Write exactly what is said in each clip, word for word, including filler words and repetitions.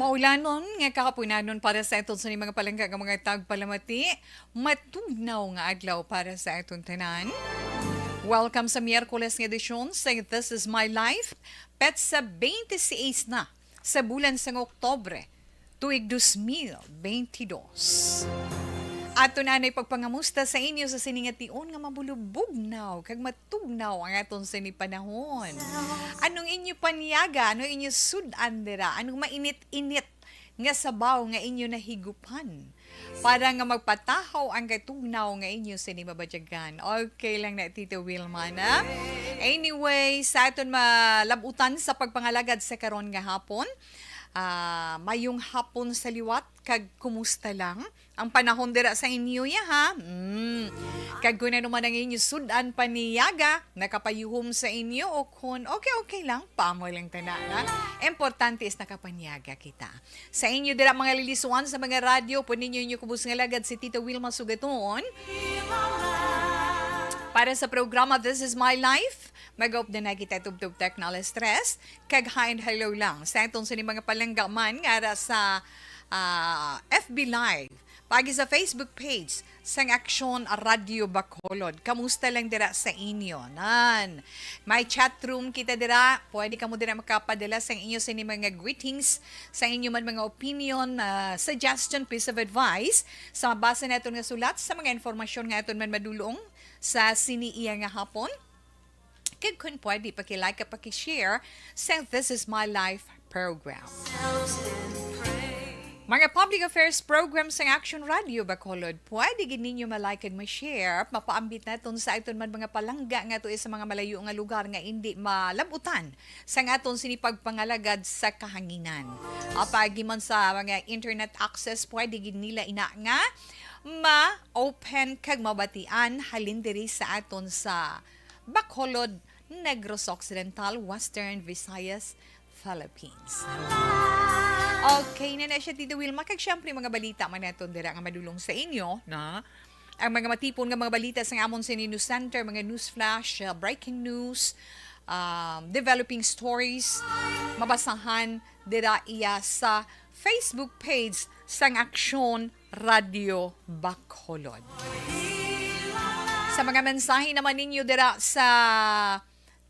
Maulanon nga kahaponanon para sa aton sa mga palangga nga mga tagpalamati. Matugnaw nga adlaw para sa aton tanan. Welcome sa Miyerkules nga edisyon sa This Is My Life, petsa twenty-six na sa bulan sang Oktubre, tuig dos mil bentidós. Ato na anay pagpangamusta sa inyo sa sini nga tion nga mabulubugnaw kag matugnaw ang aton sini panahon. Anong inyo panyaga? Ano inyo sud-an dira? Anong mainit-init nga sabaw nga inyo nahigupan para nga magpatahaw ang katugnaw nga inyo sini mabatyagan? Okay lang na, Tito Wilma, na? Anyway, sa aton malabutan sa pagpangalagad sa karon nga hapon, ah, mayong hapon sa liwat kag kumusta lang ang panahon dira sa inyo, ya, ha? Mm. Kag kung ano man ang inyo sud-an paniyaga, nakapayuhom sa inyo o kon okay, okay lang, paamo lang tana, na? Importante is nakapanyaga kita. Sa inyo dira, mga lilisuan sa mga radyo, po ninyo inyo kubos nga lagad si Tita Wilma Sugaton. Para sa programa This Is My Life, mag-up na na kita tubtub technology stress, kag hi and hello lang sa aton sa mga palangga man nga ara sa, ah, F B Live, pagi sa Facebook page sang Aksyon Radio Bacolod. Kamusta lang dira sa inyo? Nan, may chat room kita dira. Pwede kamo dira makapadala sa inyo sa mga greetings, sa inyo man mga opinion, ah, suggestion, piece of advice sa mabasa naton nga sulat, sa mga informasyon nga aton man madulong sa sini iya nga hapon. Kag kung pwede, paki-like at paki-share sa This Is My Life program. Mga public affairs program sa Action Radio Bacolod, pwede gid ninyo ma-like kag ma-share. Mapaambit naton sa aton man mga palangga nga tuo sa mga malayo nga lugar nga indi malabutan sang aton sini pagpangalagad sa kahanginan. Apagi man sa mga internet access, pwede gid nila ina nga ma-open kag mabatian halin diri sa aton sa Bacolod, Negros Occidental, Western Visayas, Philippines. Okay na na siya, Tita Wilma. Kag syempre, mga balita man naton dira nga madulong sa inyo, na ang mga matipon nga mga balita sa amon sa News Center, mga news flash, uh, breaking news, um, developing stories, mabasahan dira iya sa Facebook page sang Aksyon Radio Bacolod. Sa mga mensahe naman ninyo dira sa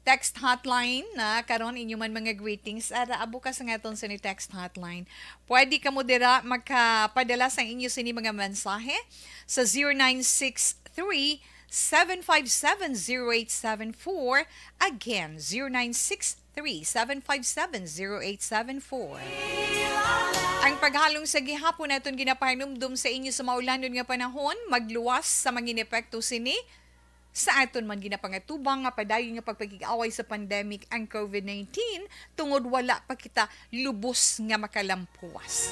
text hotline, na karon inyo man mga greetings, ara, abukas ang aton sini text hotline. Pwede kamo dira makapadala sa inyo sini mga mensahe sa zero nine six three, seven five seven, zero eight seven four. Again, zero nine six three, seven five seven, zero eight seven four. Ang paghalong sa gihapon naton ginapahinumdom sa inyo sa maulanon nga panahon, magluwas sa mga epekto sini sa aton man ginapangatubang nga padayon nga pagpakig-away sa pandemic ang COVID nineteen, tungod wala pa kita lubos nga makalampuwas.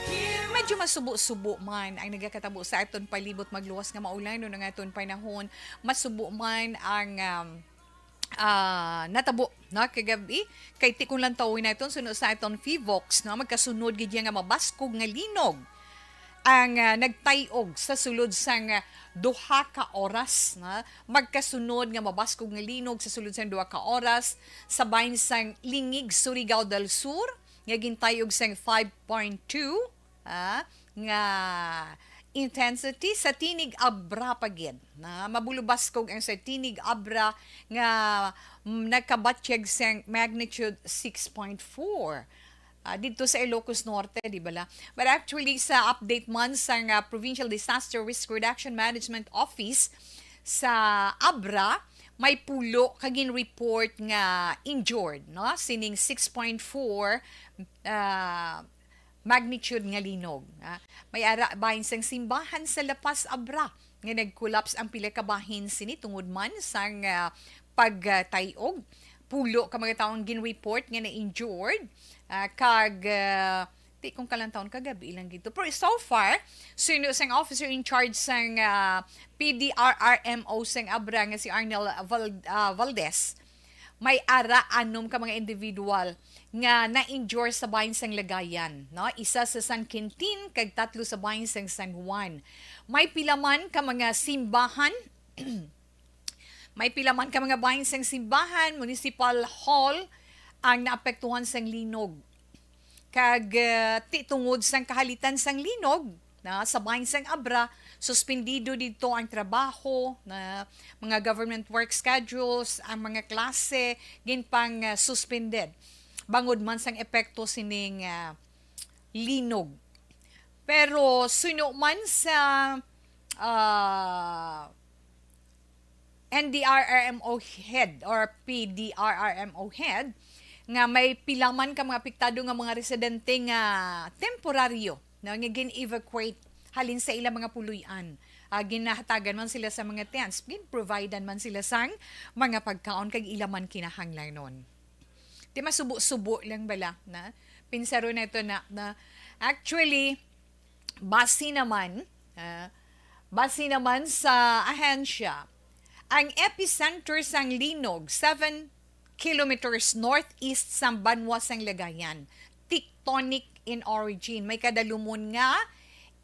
Medyo masubo-subo man ang nagakatabo sa aton palibot, magluwas nga maulanon ang aton panahon, masubo man ang, um, ah, natabo na kagabi, kay tikon lang tawon naton suno sa aton Fivox, no? Magkasunod gid iya nga mabaskog nga linog ang, ah, nagtay-og sa sulod sang, ah, duha ka oras, na magkasunod nga mabaskog nga linog sa sulod sang duha ka oras sa bahin sang Lingig, Surigao del Sur, nga gintay-og sang five point two, ah, nga intensity. Sa Tinig Abra pa gid, na mabulubaskog ang sa Tinig Abra nga, mm, nagkabatyag sang magnitude six point four. Ah, didto sa Ilocos Norte, di bala? But actually, sa update man sang, ah, Provincial Disaster Risk Reduction Management Office sa Abra, may pulo ka gin-report nga injured, no? Sining six point four, ah, magnitude nga linog, ah. May ara bahin sang simbahan sa La Paz, Abra, nga nag-collapse ang pila ka bahin sini tungod man sang, ah, pagtay-og. Pulo ka mga tawo ang gin-report nga na-injured, ah, kag, ah, di ko kalantaw kagabi lang gid to. Pero so far, suno sang officer in charge sang, ah, P D R R M O sang Abra nga si Arnel Val-, ah, Valdez, may ara anom ka mga individual nga na-injure sa bahin sang Lagayan, no? Isa sa San Quintin kag tatlo sa bahin sang San Juan. May pila man ka mga simbahan, may pila man ka mga bahin sang simbahan, municipal hall ang naapektuhan sang linog. Kag, ah, ti tungod sang kahalitan sang linog, na sa bahin sang Abra, suspendido didto ang trabaho, na mga government work schedules, ang mga klase, ginpang, ah, suspended. Bangod man sang epekto sining, ah, linog. Pero suno man sa, ah, N D R R M O head or P D R R M O head nga may pila man ka mga apektado nga mga residente nga temporaryo, no, nga gin-evacuate halin sa ilang mga puloy-an. Ah, ginahatagan man sila sa mga tents, gin-providean man sila sang mga pagkaon kag ila man kinahanglanon. Di masubo-subo lang bala na pinsaro na ito na, na actually, base naman, ah, base naman sa ahensya, ang epicenter sang linog, seven kilometers northeast sang banwa sang Lagayan, tectonic in origin. May kadalumon nga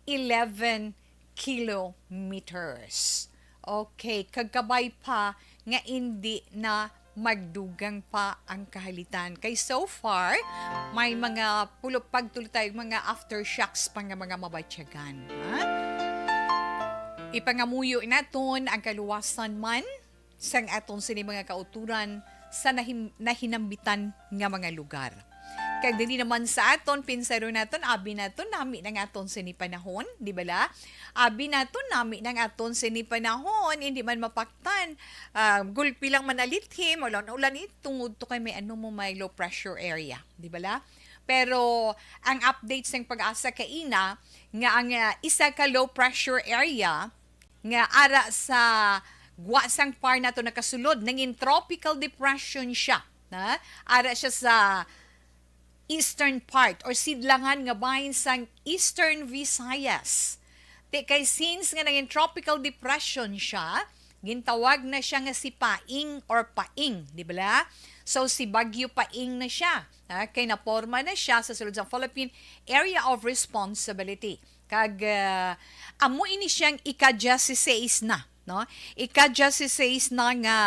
eleven kilometers. Okay, kag kabay pa nga indi na magdugang pa ang kahalitan. Kay so far, may mga pulo pagtulo tayo, mga aftershocks pa nga mga mabatyagan. Ha? Ipangamuyo naton ang kaluwasan man sang aton sini mga kauturan sa nahim-, nahinambitan nga mga lugar. Kag dili naman sa aton, pinsaro naton, abi naton, nami na nga aton sini panahon, di bala? Abi naton, nami na nga aton sini panahon, hindi man mapaktan. Ah, gulpi lang man alithim, ulan-ulan, eh, tungod to kay may ano mo, may low pressure area, di bala? Pero ang update sang Pag-asa kaina nga ang, ah, isa ka low pressure area nga ara sa gwa sang par nato nakasulod, nangin tropical depression siya, na ara siya sa eastern part or sidlangan nga bahin sang Eastern Visayas. Ti kay since nga nangin tropical depression siya, gintawag na siya nga si Paing or Paing, di bala? So, si Bagyo Paing na siya, ha? Kay naporma na siya sa sulod sa Philippine Area of Responsibility. Kag, ah, amo ini siyang ika-diyesiseis na, no? Ika-diyesiseis na nga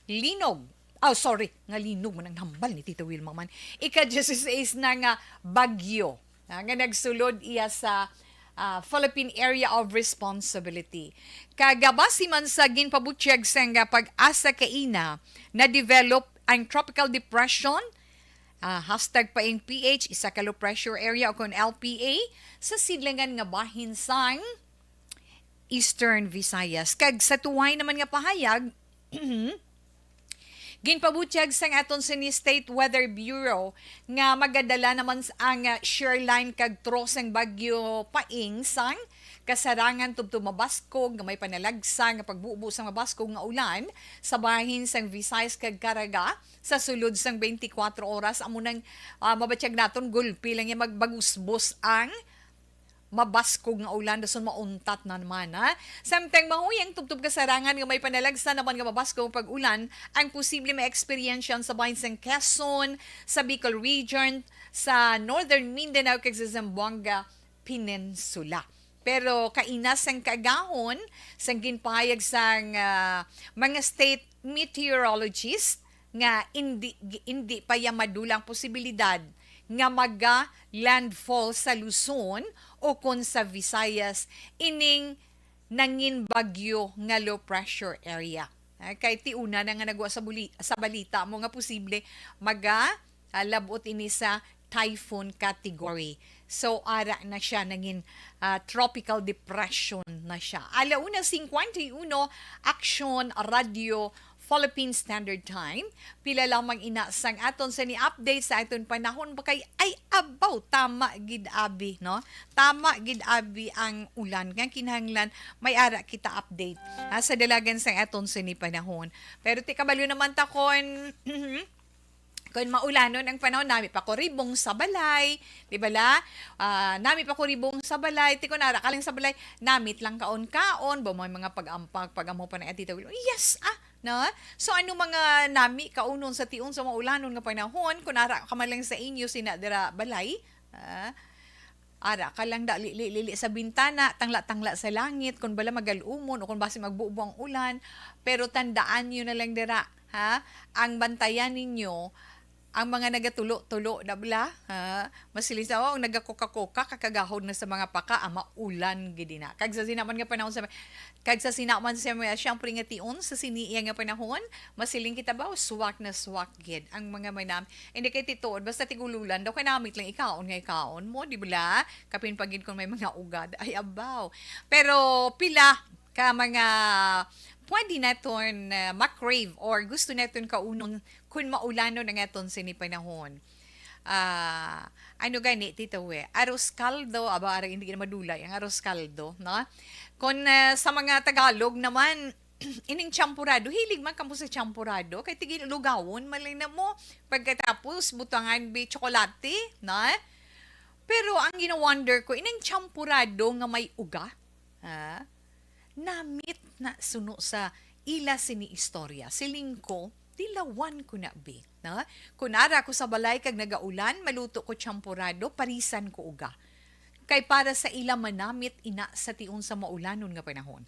linog. Oh, sorry, nga linog man ang hambal ni Tita Wilma man. Ika-diyesiseis na nga bagyo, ah, nga nagsulod iya sa, ah, Philippine Area of Responsibility. Kag, ah, base man sa ginpabutyag sang, ah, Pag-asa kaina, na-develop ang tropical depression, ah, hashtag Paing P H, isa ka low pressure area o kon L P A, sa sidlangan nga bahin sang Eastern Visayas. Kag sa tuway naman nga pahayag, ginpabutyag sang aton sini State Weather Bureau nga magadala naman s-, ang, ah, shear line kag trough sang Bagyo Paing sang kasarangan tubtob mabaskog nga may panalagsa nga pagbubo sang mabaskog nga ulan sa bahin sang Visayas kag Caraga sa sulod sang twenty-four oras. Amo nang, ah, mabatyag naton, gulpi lang yan, magbagusbos ang mabaskog nga ulan, dason mauntat na naman, ha? Samtang mahuyang tubtob kasarangan nga may panalagsa naman nga mabaskog ang pag-ulan ang posible maeksperiensyahan sa bahin sang Quezon, sa Bicol Region, sa Northern Mindanao, kag sa Zamboanga Peninsula. Pero kaina sang kaagahon, sang ginpahayag sang, ah, mga state meteorologist, nga indi, indi pa ya madula ang posibilidad nga maga-landfall sa Luzon o kon sa Visayas ining nangin bagyo nga low pressure area. Ah, kay ti una na nga nagwa sa buli-, sa balita mo nga posible maga, ah, labot ini sa typhoon category. So, ara na siya, nangin, ah, tropical depression na siya. Ala una cincuenta y uno, Aksyon Radio, Philippine Standard Time. Pila lamang ina sang aton sini update sa aton panahon ba kay, ay, abaw, tama gid abi, no? Tama gid abi ang ulan nga kinahanglan may ara kita update, ha, sa dalagan sang aton sini panahon. Pero ti kabalo naman ta kon, mhm, kon maulanon ang panahon, nami pa ko ribong sa balay, di ba la? Ah, nami pa ko ribong sa balay, ti kon ara ka lang sa balay, namit lang kaon-kaon, ba may mga pag-ampag, pag-amo pa na Tita Wilma. Yes, ah, no? So, ano mga nami kaunon sa tion sa maulanon nga panahon, kung ara ka man lang sa inyo, sina dira balay, ah, ara ka lang da, lili-lili sa bintana, tangla-tangla sa langit, kung bala magal-umon o kung basi magbubo ang ulan, pero tandaan niyo na lang dira, ha? Ang bantayan ninyo, Ang mga nagatulo-tulo na bala, ha? Masiling sa, oh, nagakuka-kuka, kakagahod na sa mga paka, ah, maulan gid na. Kag sa sinaman nga panahon sa, kag sa sinaman sa mga, siyempre nga tion, sa sini iya nga panahon, masiling kita ba, swak na swak gid ang mga manam. Hindi kay tituod, basta tigululan daw, kanamit lang ikaon nga ikaon mo, di bala? Kapin pa gid kung may mga ugad, ay abaw. Pero pila ka mga pwede naton, ah, ma-crave or gusto naton kaunon kun maulanon ang aton sini panahon. Ah, ano gani, Tito We? Arroz caldo, aba, arang hindi na madulay ang arroz caldo, no? Kun, ah, sa mga Tagalog naman, ining champorado, hilig man kamo sa champorado, kay tigil lugawon, malay na mo, pagkatapos, butangan bi chocolate, no? Pero ang gina-wonder ko, ining champorado nga may uga, ha? Namit na suno sa ila sini istorya. Siling ko, tilawan ko na, bi. Na? Kung ara ko sa balay kag nagaulan, maluto ko champorado, parisan ko uga. Kay para sa ila manamit ina sa tion sa maulanon nga panahon.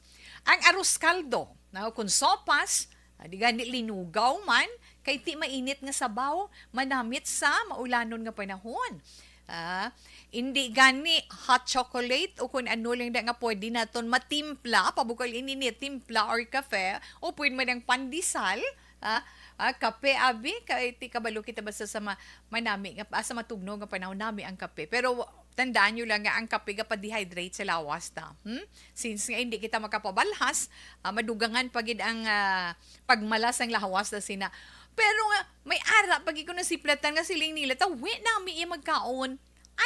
Ang arroz caldo, na, kung sopas, ah, di gani linugaw man, kay ti mainit nga sabaw, manamit sa maulanon nga panahon. Ah, hindi gani hot chocolate o kung ano lang da nga pwede naton matimpla, pabukal ini ni timpla or kape, o pwede man ang pandesal, ah, ah, kape, abi, kay ti kabalo kita basta sa ma-, manami nga, ah, sa matugnaw nga panahon nami ang kape. Pero tandaan nyo lang nga ang kape ga pa-dehydrate sa lawas ta. Hmm? Since nga hindi kita makapabalhas, ah, madugangan pa gid ang, ah, pagmalas ang lawas na sina. Pero nga, may ara pa gid ko nasiplatan nga siling nila, tawi nami iya magkaon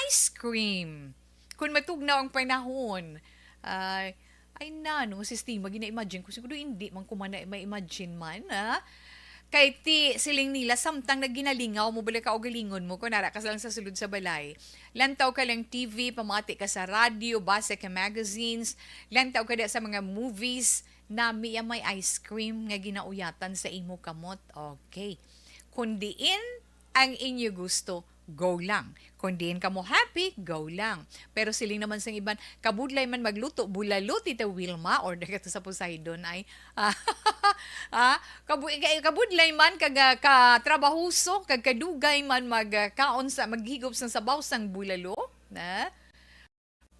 ice cream. Kung matugnaw ang panahon, ay, ay na, no, sistema, gina-imagine ko, siguro hindi man ko man na ma-imagine man, ha? Kay ti, siling nila, samtang naginalingaw mo, bala ka o galingon mo, kung nara ka lang sa sulod sa balay, lantaw ka lang T V, pamati ka sa radyo, basa ka magazines, lantaw ka da sa mga movies, nami ang may ice cream nga ginauyatan sa imo kamot. Okay. Kung diin ang inyo gusto, go lang. Kung diin kamo happy, go lang. Pero siling naman sang iban, kabudlay man magluto, bulalo, Tita Wilma, or dagat sa Poseidon ay, ah, ah, kabu-, ka-, kabudlay man, kag, ah, katrabahoso, kag kadugay man mag, ah, kaon sa, maghigop sang sabaw sang bulalo, na?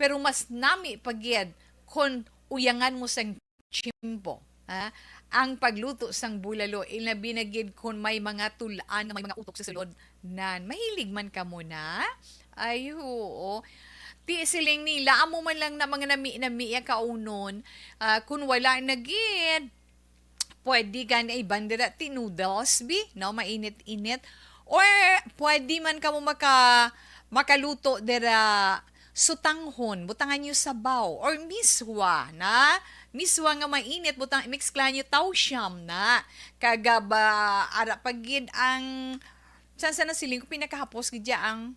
Pero mas nami pa gid kon uyangan mo sang tiyempo, ha? Ang pagluto sang bulalo, ilabi na gid kon may mga tul-an nga may mga utok sa sulod, nan. Mahilig man kamo na? Ay, oo. Ti siling nila, amo man lang na mga nami-nami ya kaunon, ah, kun wala na gid, pwede gani iban dira ti noodles, bi, no? Mainit-init. Or pwede man kamo maka-, makaluto dira sutanghon, butangan niyo sabaw. Or miswa, na? Miswa nga mainit, butang, mix lang niyo tawsiam na. Kag, ah, ba, ara pa gid ang, saan sa nasiling ko, pinakahapos gid dya ang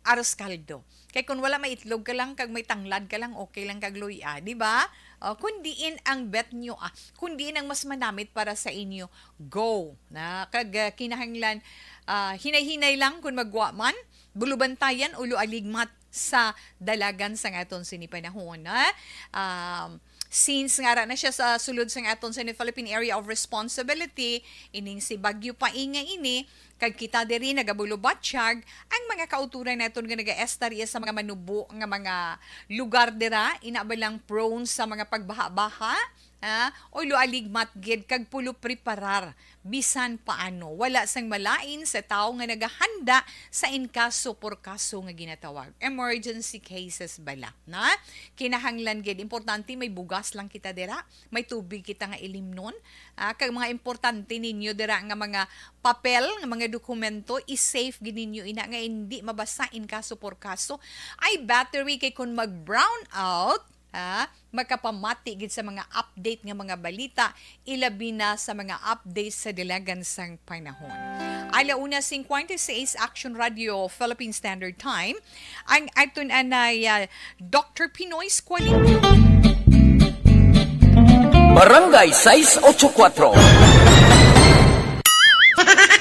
arroz caldo. Kay kung wala, may itlog ka lang, kag may tanglad ka lang, okay lang kag luya, di ba? O, kung diin ang bet nyo, ah, kung diin ang mas manamit para sa inyo, go. Na, kag, ah, kinahanglan, ah, hinay-hinay lang kung magwa man, bulubantayan, ulo aligmat sa dalagan sang aton sini panahon, ha? Um, since nga ara na siya sa sulod sang aton sa Philippine Area of Responsibility, ining si Bagyo Paing nga ini, kag kita diri nagabulubatyag ang mga kauturan naton nga nagaestarya sa mga manubo nga mga lugar dira, ina ba lang prone sa mga pagbaha-baha, ha? O lualigmat gid kag pulo preparar bisan paano. Wala sang malain sa tawo nga nagahanda sa inkaso por kaso nga ginatawag emergency cases bala, na? Kinahanglan gid, importante may bugas lang kita dira, may tubig kita nga ilimnon, ah, kag mga importante ninyo dira nga mga papel, nga mga dokumento, i-safe gid ninyo ina nga hindi mabasa in kaso por kaso. Ay battery kay kung mag-brown out, ha, makapamati gid sa mga update nga mga balita, ilabi na sa mga updates sa dalagan sang panahon. Ala una cincuenta y seis, Action Radio Philippine Standard Time, ang aton anay, ah, Doctor Pinoy Squalid. Barangay sais ocho kuatro.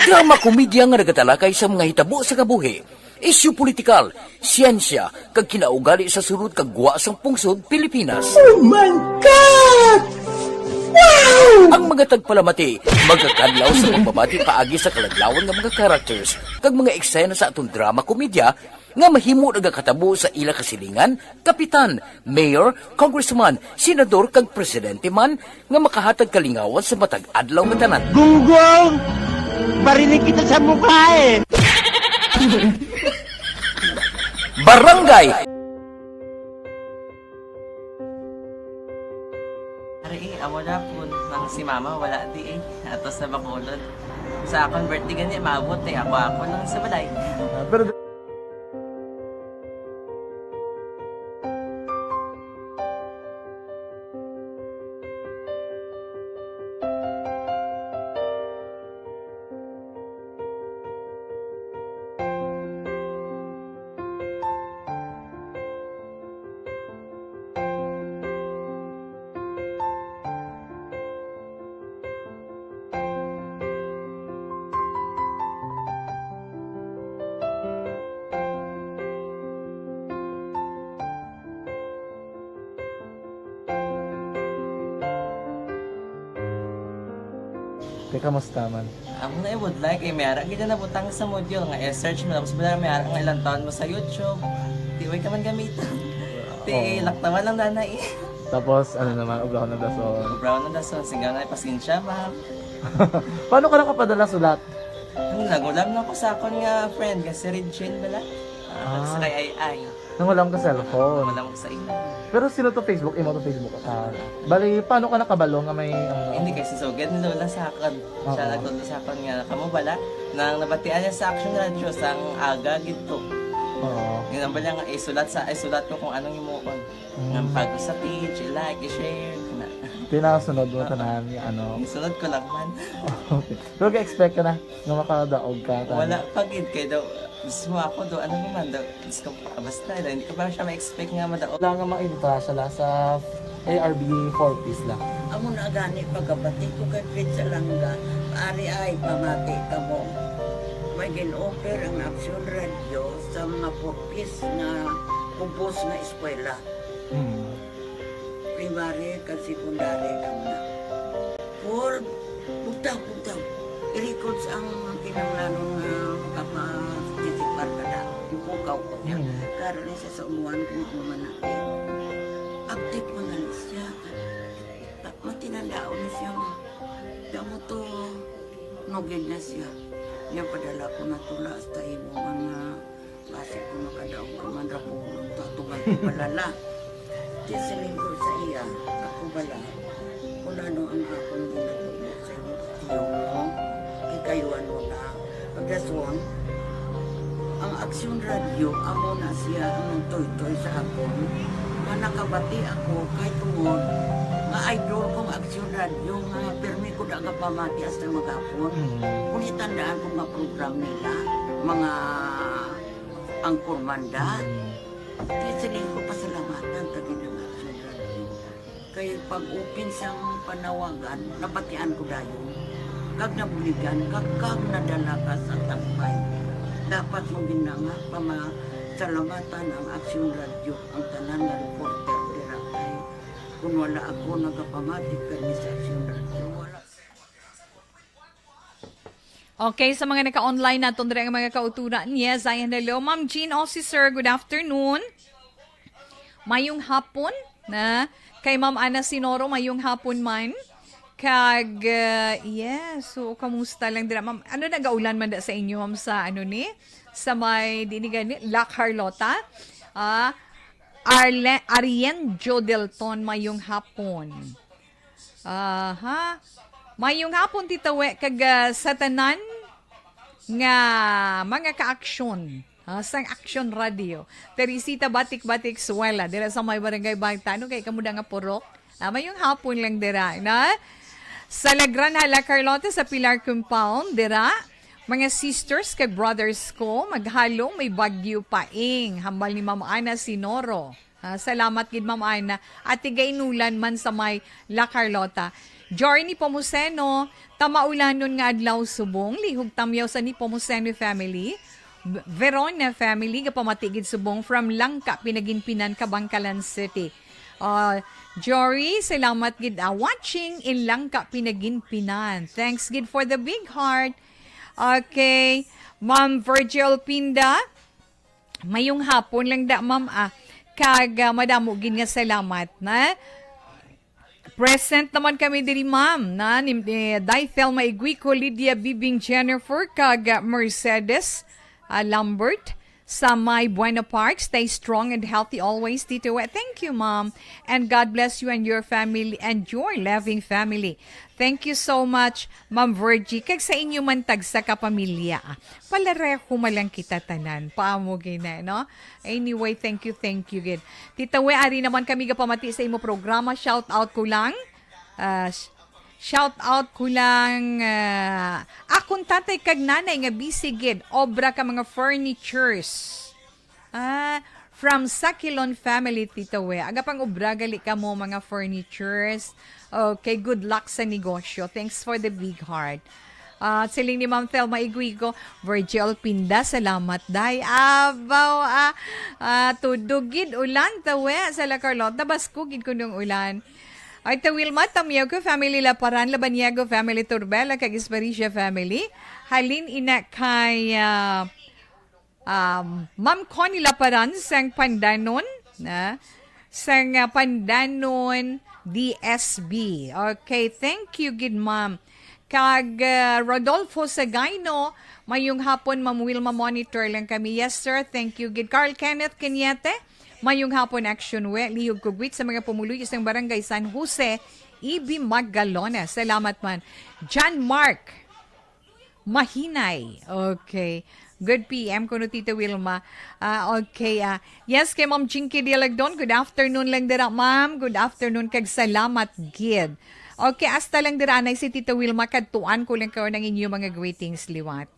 Drama komedya nga nagatalakay sa mga hitabo sa kabuhi, isyu politikal, siyensya, kag kinaugali sa sulod kag gwa sang pungsod Pilipinas. Oh my God! Ang mga tagpalamati magakadlaw sa pagbabati paagi sa kalaglawan nga mga characters kag mga eksena sa aton drama komedya nga mahimo nagakatabo sa ila kasilingan, kapitan, mayor, congressman, senador kag presidente man nga makahatag kalingawan sa matag adlaw nga tanan. Gunggong! Barinig kita sa mukha eh! Barangay Ari, amo na po. Nang si mama, wala di eh. Ato sa Bacolod. Sa akon birthday gani, maabot eh. Ako, ako lang sa balay. Ah, pero Te, kamusta man? Amo na, I would like, eh, may ara gid na nabutang sa module nga i-search mo, tapos wala may ara nga ilang taon mo sa YouTube. Di, way ka man gamitan. Ti, Oo. Laktawan lang, nanay. Tapos, ano naman, ubraw na dason. Ubraw na dason, singgaw na, pasensya, ma'am. Paano ka nakapadala sulat? Ano, nagulam na ko sa akon nga friend, nga si Regine bala. Ah, Ah. Sa kay Ay Ay. Nangulam ka cellphone. Wala ko sa imo. Pero sino to Facebook? Imo to Facebook? Ah, bali, paano ka nakabalo nga may, ano? Hindi, kay si Sugad ni Lola sa akon. Siya Oo. Nagtudlo sa akon nga, kamo bala, nang nabatian niya sa Action Radio, sang aga gid to. Oo. Yun ang bala nga, isulat sa, isulat ko kung anong himuon. Mm. Nga pag sa page, i-like, i-share, na. Pinasunod mo Ah. tanan, nga ano. Isunod ko lang man. Okay. Pero ka-expect ka na nga makadaog ka, tanan? Wala pa gid, kay daw, mismo ako daw, ano naman daw, Diyos ko, basta daw, hindi ko pa siya ma-expect nga madaog. Wala nga ma-entra siya la sa A R B four Ps la. Amo na gani pagkabati ko kay Fred Salanga, ari ay pamati kamo. May gin-offer ang Action Radio sa mga four Ps nga kubos nga eskwela. Hmm. Primary kag secondary lang na. Paul, bugtaw, bugtaw. I-records ang kinahanglanon nga makaparticipar ka na. Ipukaw ko niya. Mm. Karon ni sa umuan kung ano man na. Active man na siya. Ta-, matinandaon na siya. Kamo to, nugid na siya. Niya padala ko na tula hasta imo mga Basi ko makadaog ka man ra po, tatuman ko balala. Di siling ko sa iya, ako bala, kung ano ang akong ginatubo sa imo, tiyo mo, kikayuan mo na. Pagdason, ang Aksyon Radio, amo na siya ang nagtoytoy sa akon. Nga nakabati ako, kay tungod, nga idol kong Aksyon Radio, nga pirmi ko da nga pamati hasta maghapon. Mm. Kung itandaan ko nga program nila, mga Ang kurmanda, Mm. di siling ko pasalamatan ta gid ang Action Radio. Kay pag-open sang panawagan, nabatian ko dayon. Kag nabuligan, kag, kag nadala ka sa tambay. Dapat mo gid na nga pamasalamatan ang Action Radio, ang tanan nga reporter dira. Kay kun wala ako nagapamati kani sa Action Radio, wala. Okay, sa mga naka-online naton diri nga mga kauturan. Yes, ayan, hello. Ma'am Jean Ossie, sir, good afternoon. Mayong hapon na kay Ma'am Ana Sinoro, mayong hapon man. Kag, uh, yes, so, kamusta lang dira, ma'am? Ano, nagaulan man da sa inyo, ma'am, sa ano ni? Sa may, di ni gani, La Carlota? Ah, Arle-, Arienjo Delton, mayong hapon. Aha. Mayong hapon, Tita We, kag, ah, sa tanan nga mga ka-aksyon, ah, sang Action Radio. Teresita Batik-Batik Suela, dira sa may Barangay Bantano, kay kamo da nga purok. Ah, mayong hapon lang dira, na? Sa Lagran, hala, Carlota, sa Pilar Compound, dira. Mga sisters kag brothers ko, maghalong may bagyo paing, hambal ni Ma'am Ana Sinoro. Ah, salamat gid, Ma'am Ana. Ate, gainulan man sa may La Carlota. Jory Nepomuceno, tamaulanon nga adlaw subong, lihog tamyaw sa Nepomuceno family. V-, Verona family, gapamati gid subong from Langka, Pinaginpinan, Kabankalan City. Ah, Jory, salamat gid. Ah, watching in Langka, Pinaginpinan. Thanks gid for the big heart. Okay. Ma'am Virgil Pinda, mayong hapon lang da, ma'am, ah. Kag, ah, madamo gid nga salamat, na. Present naman kami diri, ma'am, na ni, ni Day Thelma Iguico, Lydia Bibing, Jennifer, kag, ah, Mercedes, ah, Lambert sa may Buena Park. Stay strong and healthy always, Tito. Thank you, ma'am. And God bless you and your family and your loving family. Thank you so much, Ma'am Virgie. Kag sa inyo man tagsa ka pamilya, ah, palareho man lang kita tanan. Paamo gina, no? Anyway, thank you, thank you gid. Tita We, ari naman kami gapamati sa imo programa. Shout out ko lang. Ah, sh-, shout out ko lang, ah, akon tatay kag nanay nga busy gid obra ka mga furnitures. Ah, from Sakilon family, Tito We. Aga pang obra gali kamo mga furnitures. Okay, good luck sa negosyo. Thanks for the big heart. Ah, siling ni Ma'am Thelma Iguigo, Virgil Pinda, salamat, day. Abaw, ah, ah, tudog gid ulan, Tito We, sa La Carlota, basko gid kunong ulan. Ay, ta Wilma Tamiago family Laparan, Labaniago family Turbela, kag Espericia family. Halin ina kay, ah, um, Ma'am Connie Laparan sang Pandanon, na, sang, ah, Pandanon D S B. Okay, thank you gid, ma'am. Kag, ah, Rodolfo Sagayno, mayong hapon, Ma'am Wilma, monitor lang kami. Yes, sir. Thank you gid. Carl Kenneth Cañete, mayong hapon, Action We. Lihog ko gwit sa mga pumuluyo sang Barangay San Jose, Ibi Magalones. Salamat man. John Mark Mahinay. Okay. Good P M kuno, Tita Wilma. Ah, okay, ah. Yes, kay Ma'am Jinky Dialagdon, good afternoon lang dira, ma'am. Good afternoon, kag salamat gid. Okay, hasta lang dira, anay si Tita Wilma, kadtuan ko lang kayo ng inyong mga greetings liwat.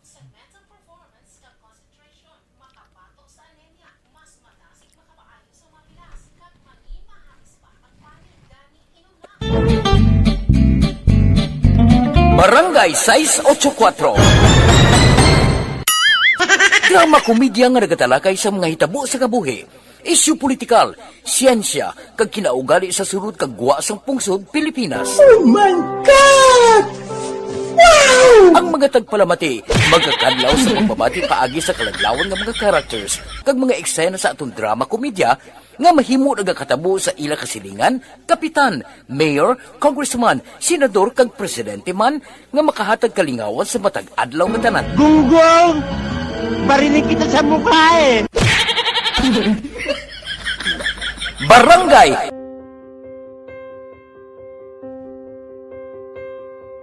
Barangay sais ocho kuatro. Drama komedya nga nagatalakay sa mga hitabo sa kabuhi, isyu politikal, siyensya, kag kinaugali sa sulod kag gwa sang pungsod Pilipinas. Oh my God! Wow! Ang mga tagpalamati magakadlaw sa pagbabati paagi sa kalaglawan nga mga characters kag mga eksena sa aton drama komedya nga mahimo nagakatabo sa ila kasilingan, kapitan, mayor, congressman, senador, kag presidente man nga makahatag kalingawan sa matag adlaw nga tanan. Gunggong! Barinig kita sa mukha eh! Barangay!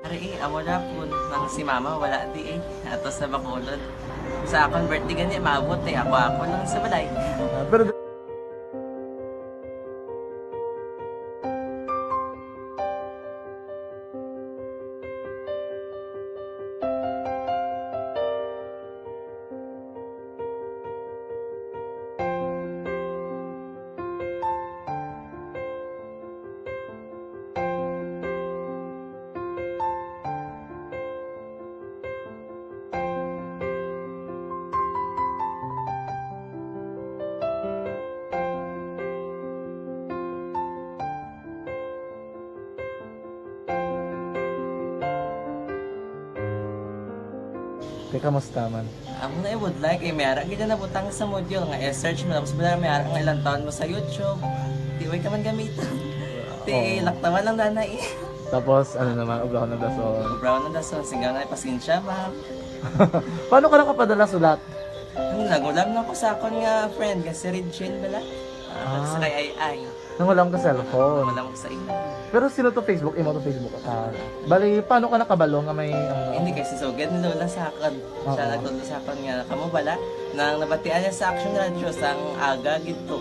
Ari, eh, amo na po. Nang si mama, wala di eh. Ato sa Bacolod. Sa akon birthday gani, maabot eh. Ako, ako lang sa balay. Ah, pero Te, kamusta man? Amo na, I would like, eh, may ara gid na nabutang sa module nga i-search mo, tapos wala, may ara nga ilang taon mo sa YouTube. Di, way ka man gamiton. Ti, Oo. Laktawan lang, nanay. Tapos, ano naman, ubraw ng dason. Ubraw ng dason, singgaw na, pasensya, ma'am. Paano ka nakapadala sulat? Ano, nagulam na ko sa akon nga friend, nga si Regine bala. Ah, Ah. Sa kay Ay Ay. Nang wala ka cellphone. Wala ko sa imo. Pero sino to Facebook? Imo to Facebook account. Bali, paano ka nakabalo nga may, ano? Hindi, kay si Sugad ni Lola sa akon. Siya Oo. Nagtudlo sa akon nga, kamo bala, nang nabatian niya sa Action Radio, sang aga gid to.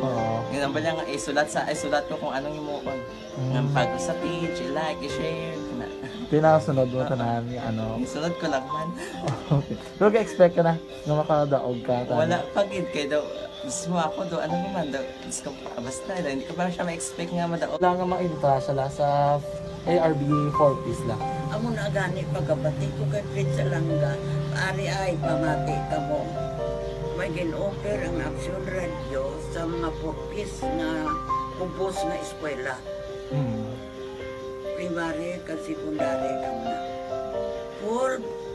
Oo. Yun ang bala nga, isulat sa, isulat ko kung anong himuon. Mm. Nga pag sa page, i-like, i-share, na. Pinasunod mo Oo. Tanan, ano? Isunod ko lang man. Okay. Pero ga-expect ka na nga makadaog ka, tama? Wala pa gid, kay daw, mismo ako daw, ano naman daw, Diyos ko, basta, hindi ko pa siya ma-expect nga madaog. Wala nga ma-entra siya la sa A R B four Ps la. Amo na gani pagkabati ko kay Fritz Alanga, ari ay pamati kamo. May gin-offer ang Action Radio sa mga four Ps nga Ubos nga eskwela. Mm. Primary kag secondary lang na. Full.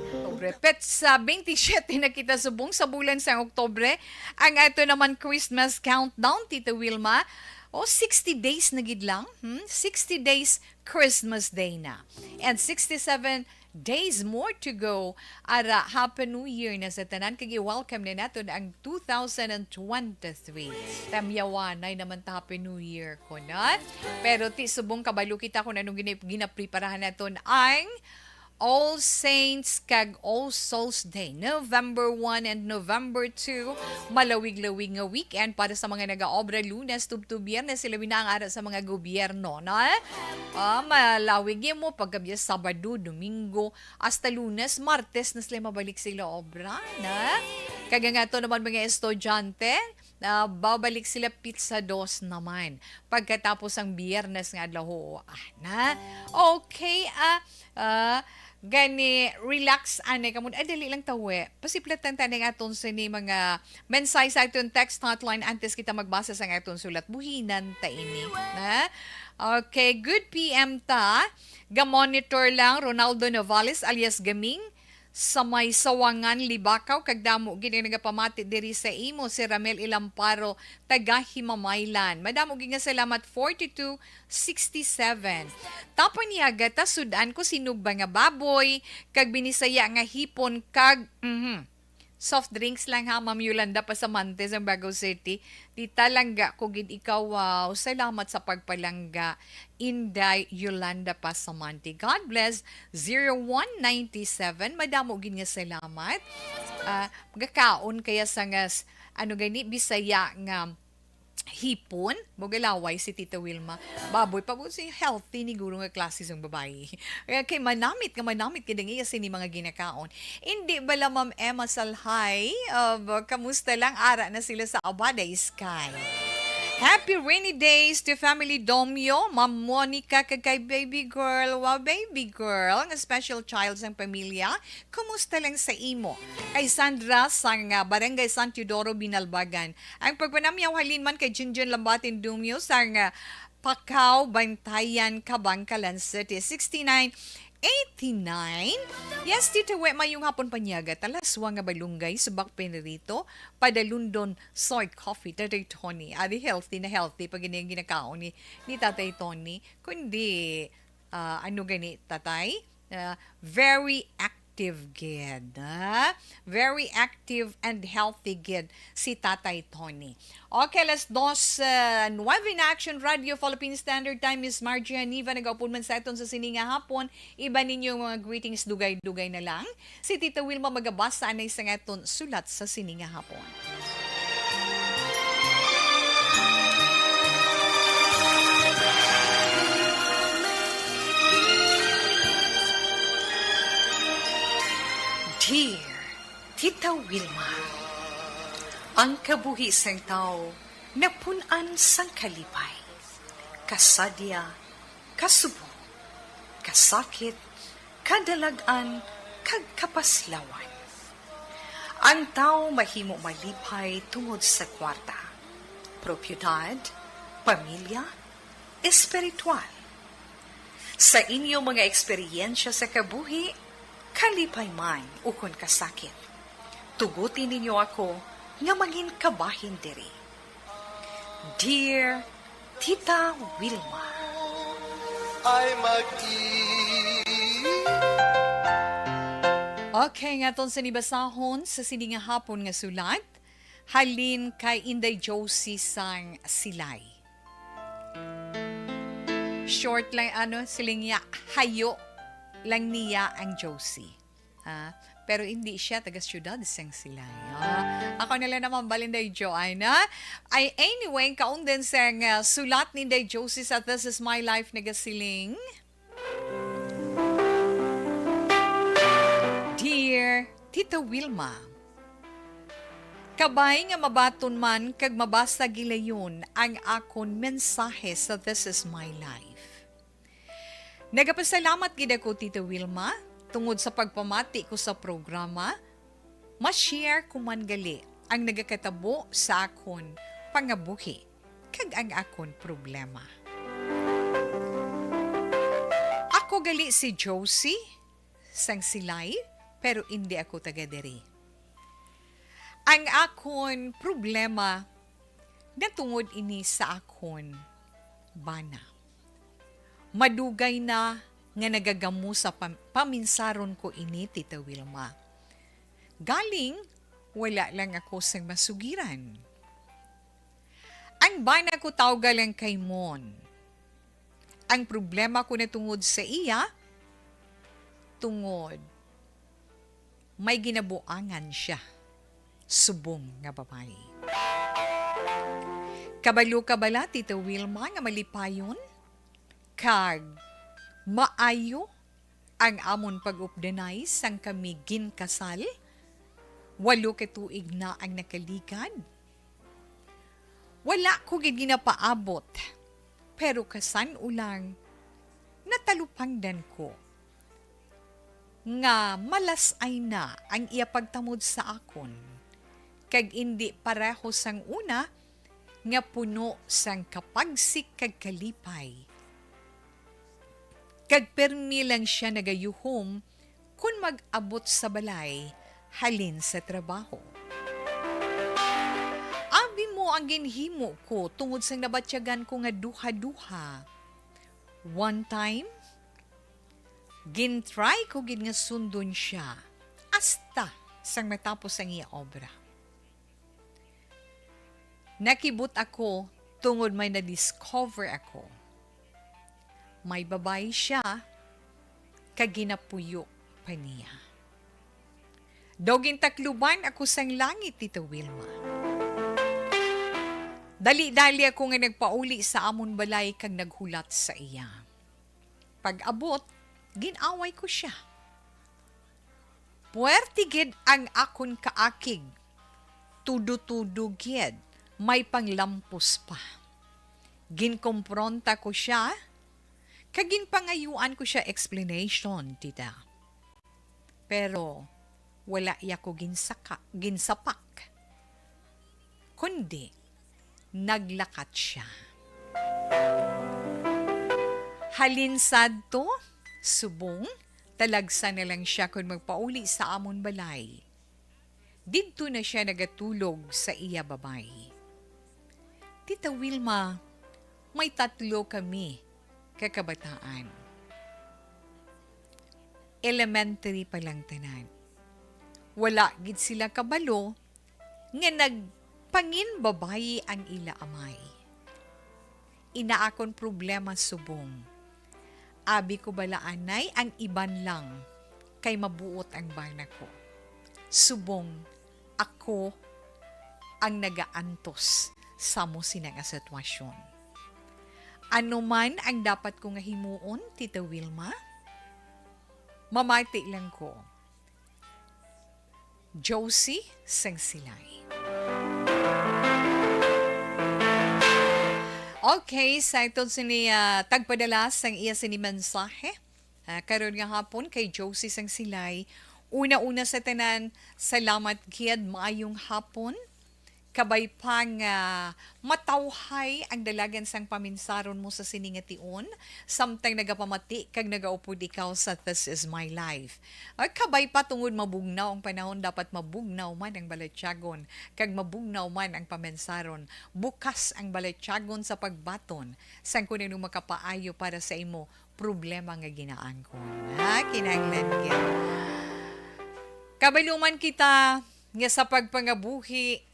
Oktobre. Petsa twenty-seven na kita subong sa bulan sang Oktobre. Ang ato naman Christmas countdown, Tita Wilma. O, sixty days na gid lang. Hmm? Sixty days Christmas Day na. And sixty-seven days more to go. Ara, Happy New Year na sa tanan, kag i-welcome na naton ang two thousand and twenty-three. Tamyawanay naman ta, Happy New Year ko na. Pero ti subong kabalo kita kung anong gina-, ginapreparahan naton ang All Saints kag All Souls Day, November one and November two. Malawig-lawig nga weekend para sa mga nagaobra, Lunes tubtob Biyernes, sila na ang ara sa mga gobyerno, no? Ah, malawig yun mo pagkabya Sabado, Domingo, hasta Lunes, Martes na sila mabalik sila obra, na? Kag ang ato naman mga estudyante, ah, babalik sila Petsa dos naman. Pagkatapos ang Biyernes nga adlaw, oo, ah, na? Okay, ah, ah, gani, relax, anay kamo. Ay, dali lang tawe. Pasiplatan ta ning aton sini mga mensahe sa aton text hotline antes kita magbasa sa aton sulat. Buhinan ta ini, na? Okay, good P M ta. Ga-monitor lang, Ronaldo Novales alias Gaming, sa may Sawangan, Libacao, kag damo gid ang nagapamati diri sa imo, si Ramel Ilamparo, taga Himamaylan. Madamo gid nga salamat, forty-two sixty-seven. Tapon niya, gata, sud-an ko sinugba nga baboy, kag binisaya nga hipon, kag, mhm. Soft drinks lang ha, Ma'am Yolanda Pasamante sa Bago City. Tita, langga ko gid ikaw, wow. Salamat sa pagpalangga, Inday Yolanda Pasamante. God bless, zero one ninety-seven. Madamo gid nga salamat. Ah, gakaon kaya sa nga s-, ano gani, Bisaya nga hipon, mo galaway si Tita Wilma. Baboy pa, si healthy ni guro nga klase sang babayi. Kay manamit nga manamit gid ang iya sini mga ginakaon. Indi bala, Ma'am Emma Salhay, uh, kamusta lang? Ara na sila sa Abada Sky. Happy rainy days to family Domyo, Ma'am Monica, kag kay baby girl. Wow, baby girl, nga special child sang pamilya. Kumusta lang sa imo? Kay Sandra sang, ah, Barangay San Teodoro, Binalbagan. Ang pagpanamyaw halin man kay Junjun Lambatin Dumyo sang, ah, Pakaw, Bantayan, Kabangkalan City, sixty-nine eighty-nine. Yes, Tita We, mayong hapon panyaga. Talaswa nga balunggay, subak pinirito, padalundon, soy coffee, Tatay Tony. Adi healthy na healthy pag ini ang ginakaon ni, ni Tatay Tony. Kundi, ah, ano gani, Tatay? Ah, very active gid, ha? Very active and healthy gid si Tatay Tony. Okay, alas dos, uh, nuebe na Action Radio Philippine Standard Time. Miss Margie Haniva, nagaupod man sa aton sa sini nga hapon. Iban ninyo mga greetings, dugay-dugay na lang. Si Tita Wilma magabasa anay sa aton sulat sa sini nga hapon. Dear Tita Wilma, ang kabuhi sang tawo napun-an sang kalipay, kasadya, kasubo, kasakit, kadalag-an, kag kapaslawan. Ang tawo mahimo malipay tungod sa kwarta, propiedad, pamilya, espiritual. Sa inyo mga eksperyensya sa kabuhi, kalipay man ukon kasakit, tuguti ninyo ako nga mangin kabahin diri. Dear Tita Wilma. Ay mag-i- Okay, nga aton sa nibasahon sa sini nga hapon nga sulat, halin kay Inday Josie sang Silay. Short lang, ano, siling niya, hayo lang niya ang Josie. Ah, pero hindi siya taga siyudad sang Silay. Ah, ako na lang naman, Balinday Joanna. Ay, anyway, kaon din sang, ah, sulat ni Inday Josie sa This Is My Life, nagasiling, Dear Tita Wilma, kabay nga mabaton man kag mabasa gilayon ang akon mensahe sa This Is My Life. Nagapasalamat gid ako, Tita Wilma, tungod sa pagpamati ko sa programa. Ma-share ko man gali ang nagakatabo sa akon pangabuhi. kag ang akon problema. Ako gali si Josie sang Silay, pero indi ako taga diri. Ang akon problema natungod ini sa akon bana. Madugay na nga nagagamo sa pam-, paminsaron ko ini, Tita Wilma. Galing, wala lang ako sang masugiran. Ang bana ko tawga lang kay Mon. Ang problema ko natungod sa iya, tungod may ginabuangan siya, subong nga babayi. Kabalo ka bala, Tita Wilma, nga malipayon kag maayo ang amon pag-updanay sang kami ginkasal? Walo ka tuig na ang nakaligad. Wala ko gid ginapaabot, pero kasan-o lang natalupangdan ko nga malas-ay na ang iya pagtamod sa akon, kag indi pareho sang una nga puno sang kapagsik kag kalipay, kag pirmi lang sia nagayuhom kon mag-abot sa balay halin sa trabaho. Abi mo ang ginhimo ko tungod sang nabatyagan ko nga duha-duha. One time, gintry ko gid nga sundon sia hasta sang matapos ang iya obra. Nakibot ako tungod may na-discover ako. May babayi sia, kag ginapuyo pa niya. Daw gintakluban ako sang langit, Tita Wilma. Dali-dali ako nga nagpauli sa amon balay kag naghulat sa iya. Pag-abot, gin-away ko sia. Puwerte gid ang akon kaakig. Tudo-tudo gid, may panglampos pa. Ginkompronta ko sia, kag ginpangayuan ko sia explanation, tita. Pero wala iya ko ginsaka-, ginsapak, kundi naglakat sia. Halin sadto, subong, talagsa na lang sia kon magpauli sa amon balay. Didto na sia nagatulog sa iya babayi. Tita Wilma, may tatlo kami ka kabataan. Elementary pa lang tanan. Wala gid sila kabalo nga nagpanginbabayi ang ila amay. Ina akon problema subong. Abi ko bala anay ang iban lang kay mabuot ang bana ko. Subong ako ang nagaantos sa amo sina nga sitwasyon. Ano man ang dapat ko nga himuon, Tita Wilma? Mamati lang ko. Josie sang Silay. Okay, sa iton sini, ah, tagpadala sang iya sini mensahe. Ah, karon nga hapon kay Josie sang Silay. Una-una sa tanan, salamat gid, maayong hapon. Kabay pa nga matawhay ang dalagan sang paminsaron mo sa sini nga tion, samtang nagapamati kag nagaupod ikaw sa This Is My Life. Ah, kabay pa, tungod mabugnaw ang panahon, dapat mabugnaw man ang balatyagon, kag mabugnaw man ang paminsaron. Bukas ang balatyagon sa pagbaton sang kun ano makapaayo para sa imo problema nga ginaangkon. Ha? Kinahanglan gid. Kabalo man kita nga sa pagpangabuhi,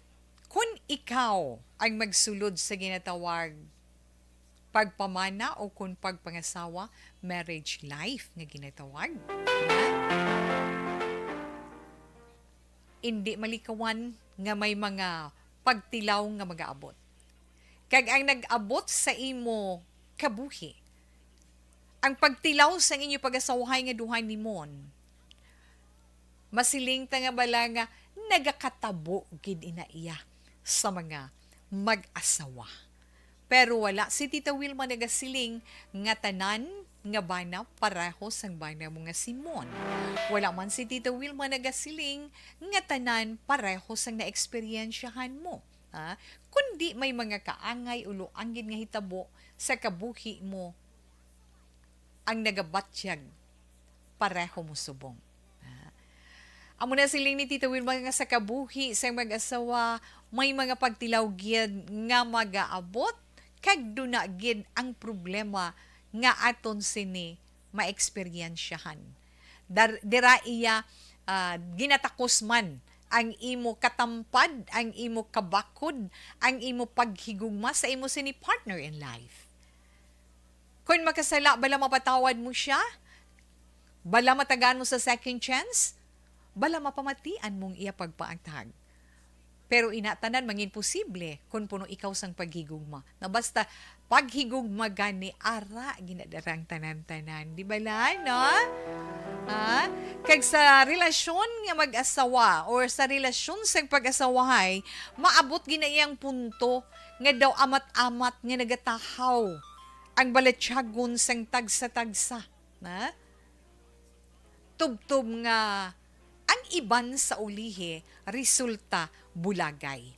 kun ikaw ang magsulod sa ginatawag pagpamana o kun pagpangasawa, marriage life nga ginatawag, ha? Indi malikawan nga may mga pagtilaw nga magaabot. Kag ang nag-abot sa imo kabuhi, ang pagtilaw sang inyo pag-asawahay nga duha ni Mon, masiling ta nga bala nga nagakatabo gid ina iya sa mga mag-asawa. Pero wala si Tita Wilma nagasiling nga tanan nga bana pareho sang bana mo nga si Mon. Wala man si Tita Wilma nagasiling nga tanan pareho sang naeksperyensyahan mo. ah, kundi may mga kaangay o luanggid nga hitabo sa kabuhi mo ang nagabatyag pareho mo subong. Ah, amo na siling ni Tita Wilma nga sa kabuhi sa mag-asawa, may mga pagtilaw gid nga magaabot, kag duna gid ang problema nga aton sini maeksperyensyahan. Dar-, dira iya, ah, ginatakos man ang imo katampad, ang imo kabakod, ang imo paghigugma sa imo sini partner in life. Kon makasala, bala mapatawad mo siya? Bala matagaan mo sa second chance? Bala mapamatian mong iya pagpaantag? Pero ina tanan mangin posible kon puno ikaw sang paghigugma. Na basta paghigugma gani, ara ginadarang tanan-tanan. Di bala, no? Ha? Kag sa relasyon nga mag-asawa or sa relasyon sang pag-asawahay, maabot gina iyang punto nga daw amat-amat nga nagatahaw ang balatyagon sang tagsa-tagsa, na? Tubtob nga ang iban sa ulihi resulta bulagay.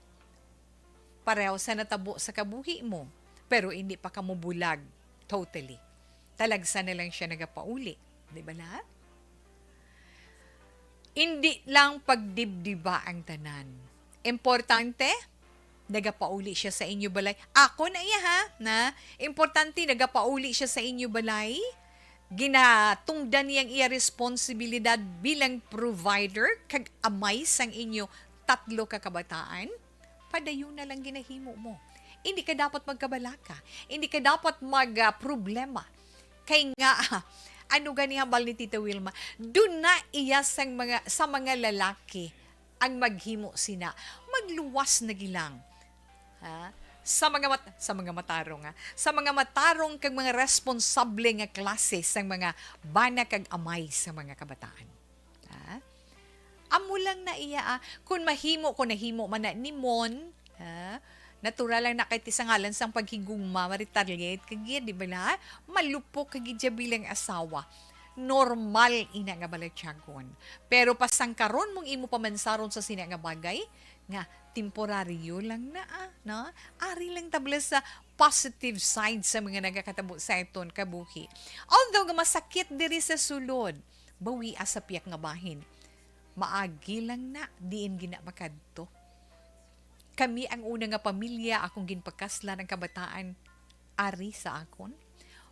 Pareho sa natabo sa kabuhi mo, pero hindi pa kamo bulag totally. Talagsa na lang siya nagapauli. Di ba na? Hindi lang pagdibdiba ang tanan. Importante, nagapauli siya sa inyo balay. Ako na iya, ha, na importante, nagapauli siya sa inyo balay. Ginatungdan niya ang iya responsibilidad bilang provider kag amay sang inyo tatlo ka kabataan. Padayon na lang ginahimo mo. Hindi ka dapat magkabalaka. Hindi ka dapat mag, ah, problema. Kay nga, ano gani hambal ni Tita Wilma? Duna iya sang mga, sa mga lalaki ang maghimo sina. Magluwas na gilang. Ha? Sa mga mat-, sa mga matarong, ha? Sa mga matarong kag mga responsable nga klase sang mga bana kag amay sa mga kabataan. Ha? Amo lang na iya, ah. Kung mahimo, kung nahimo man na ni Mon, ha? Natural lang na kay ti sa ngalan sang paghigugma, ma-retaliate ka gid, di ba la? Malupok ka gid siya bilang asawa. Normal ina nga balatyagon. Pero pasangkaron mong imo pamansaron sa sina nga bagay, nga temporaryo lang na, ah, no? Ari lang tabla sa positive side sa mga nagakatabo sa aton kabuhi. Although nga masakit diri sa sulod, bawia sa piyak nga bahin. Maagi lang na, diin gina makadto. Kami ang una nga pamilya akong ginpakaslan ang kabataan ari sa akon.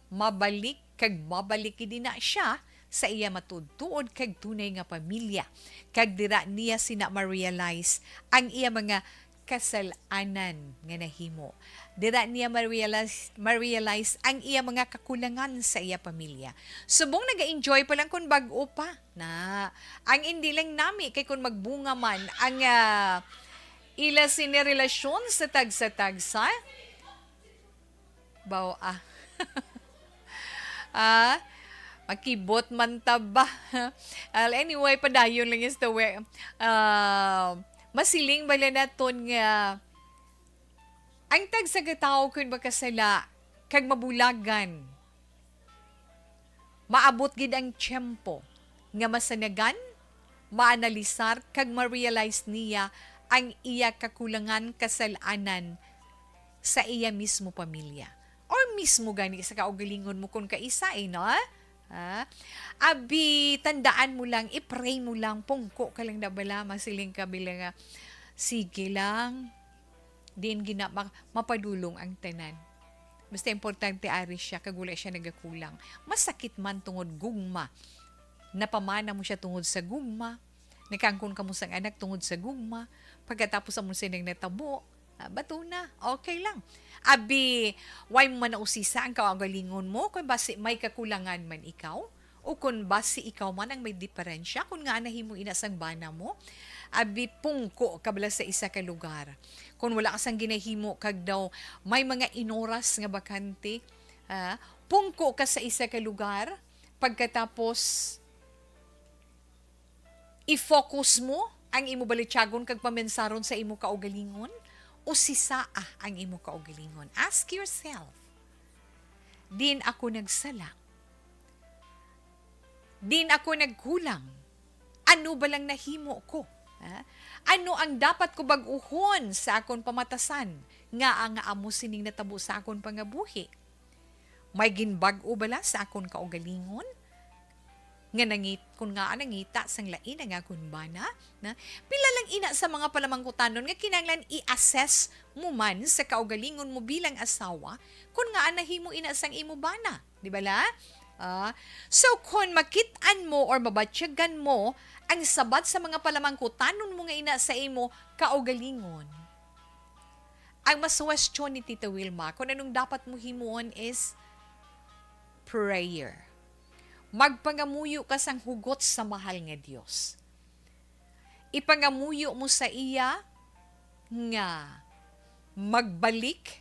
Mabalik kag mabalik gid na siya sa iya matuod-tuod kag tunay nga pamilya, kag dira niya sina ma-realize ang iya mga kasal-anan nga nahimo. Dira niya ma-realize, ma-realize ang iya mga kakulangan sa iya pamilya. Subong naga-enjoy pa lang kun bag-o pa na. Ang indi lang nami kay kun magbunga man ang, ah, ila sini relasyon sa tagsa-tagsa, baw, ah. Ah, makibot man ta ba? Well, anyway, padayon lang is the way. Ah, masiling bala naton nga ang tagsa ka tawo kun makasala kag mabulagan, maabot gid ang tiyempo nga masanagan, maanalisar, kag ma-realize niya ang iya kakulangan, kasal-anan sa iya mismo pamilya or mismo gani sa kaugalingon mo kun kaisa, eh, no? Ha? Abi, tandaan mo lang, i-pray mo lang, pungko ka lang na bala, masiling ka bala nga, "Sige lang, diin gina ma-, mapadulong ang tanan." Basta importante ari siya, kag wala siya nagakulang. Masakit man tungod gugma. Napamana mo siya tungod sa gugma. Nakaangkon kamo sang anak tungod sa gugma. Pagkatapos amo sini ang natabo, ah, bato na. Okay lang. Abi, why mo man nausisa ang kaugalingon mo? Kung basi may kakulangan man ikaw, o kung basi ikaw man ang may diferensya, kung nga nahimo ina sang bana mo, abi, pungko ka bala sa isa ka lugar. Kung wala ka sang ginahimo, kag daw may mga inoras nga bakante, ah, pungko ka sa isa ka lugar, pagkatapos, i-focus mo ang imo balatyagon kag pamensaron sa imo kaugalingon, o si Saa ang imo kaugalingon? Ask yourself, "Diin ako nagsala? Diin ako nagkulang? Ano ba lang nahimo ko?" Ha? Ano ang dapat ko bag-uhon sa akon pamatasan nga ang amo sining natabo sa akon pangabuhi? May ginbag-o bala sa akon kaugalingon nga nangit kun nga nangita sang lain ang akon bana? Na pila lang ina sa mga palamangkutanon nga kinahanglan i-assess mo man sa kaugalingon mo bilang asawa, kun nga nahimo ina sang imo bana, di bala? Ah, so, kon makit-an mo or mabatyagan mo ang sabat sa mga palamangkutanon mo nga ina sa imo kaugalingon, ang masuwestyon ni Tita Wilma kung anong dapat mo himuon is prayer. Magpangamuyo ka sang hugot sa mahal nga Dios. Ipangamuyo mo sa iya nga magbalik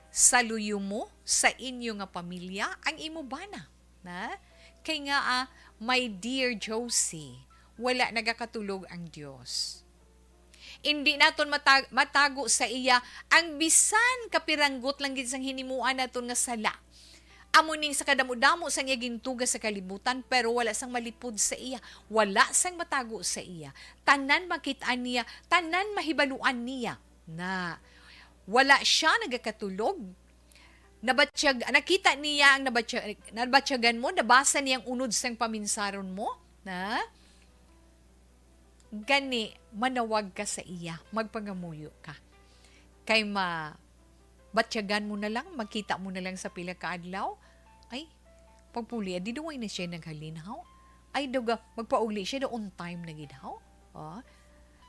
sa luyo mo, sa inyo nga pamilya, ang imo bana, na? Kay nga, ah, my dear Josie, wala nagakatulog ang Dios. Indi naton matag-, matago sa iya ang bisan kapiranggot lang gid sang hinimuan naton nga sala. Amo ning sa kadamo-damo sang iya gintuga sa kalibutan, pero wala sang malipod sa iya, wala sang matago sa iya. Tanan makit-an niya, tanan mahibaluan niya. Na wala siya nagakatulog. Nabatyag, nakita niya ang nabatyag, nabatyagan mo, nabasa niya ang unod sang paminsaron mo, na gani manawag ka sa iya, magpangamuyo ka. Kay ma-, batyagan mo na lang, makita mo na lang sa pila ka adlaw, ay, pagpuli, adi daw na siya naghalin, haw? Ay, daw ga-, magpauli siya, daw on time na gid, haw? Oh.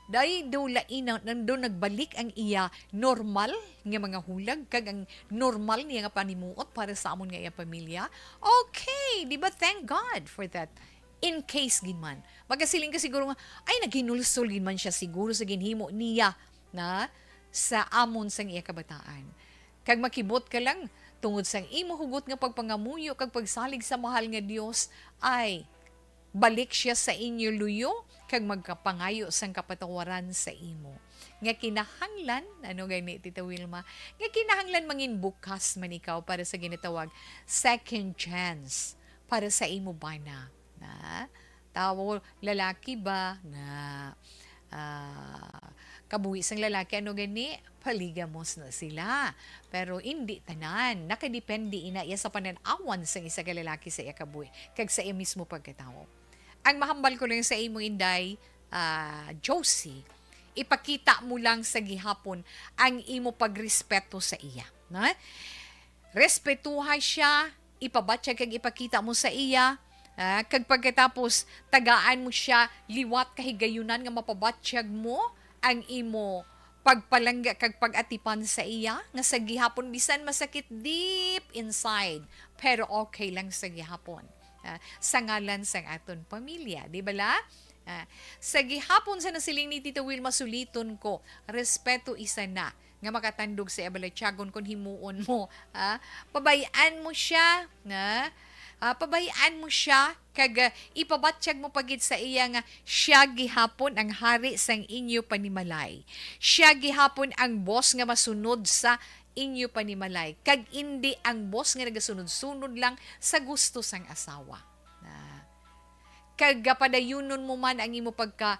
Dahil daw lain na, nang daw nagbalik ang iya normal nga mga hulag, kag ang normal niya nga panimuot para sa amon nga iya pamilya. Okay, di ba? Thank God for that. In case gid man, magasiling ka siguro nga, "Ay, naghinulsol gid man siya siguro sa ginhimo niya na sa amon sang iya kabataan." Kag makibot ka lang, tungod sang imo hugot nga pagpangamuyo kag pagsalig sa mahal nga Dios, ay balik siya sa inyo luyo kag magkapangayo sang kapatawaran sa imo. Nga kinahanglan, ano gani, Tita Wilma? Nga kinahanglan mangin bukas man ikaw para sa ginatawag second chance para sa imo bana. Na? Tawo, lalaki ba? Na, ah, kabuhi sang lalaki, ano gani? Polygamous na sila. Pero indi tanan. Nakadepende ina iya sa panan-awan sang isa ka lalaki sa iya kabuhi kag sa iya mismo pagkatawo. Ang mahambal ko lang sa imo, Inday, ah, Josie, ipakita mo lang sa gihapon ang imo pagrespeto sa iya, na? Respetuha siya, ipabatyag kag ipakita mo sa iya, ah, kag pagkatapos, tagaan mo siya liwat kahigayunan nga mapabatyag mo ang imo pagpalangga kag pag-atipan sa iya, nga sa gihapon bisan masakit deep inside, pero okay lang sa gihapon, ah, sa ngalan sang aton pamilya, di bala? Ah, sa gihapon sa nasiling ni Tita Wilma, suliton ko, respeto isa na nga makatandog sa iya balatyagon kon himuon mo, ah, pabay-an mo siya, na? Ah, pabay-an mo siya, kag, ah, ipabatyag mo pa gid sa iya nga siya gihapon ang hari sang inyo panimalay. Siya gihapon ang boss nga masunod sa inyo panimalay, kag indi ang boss nga nagasunod-sunod lang sa gusto sang asawa. Na? Kag, ah, padayunon mo man ang imo pagka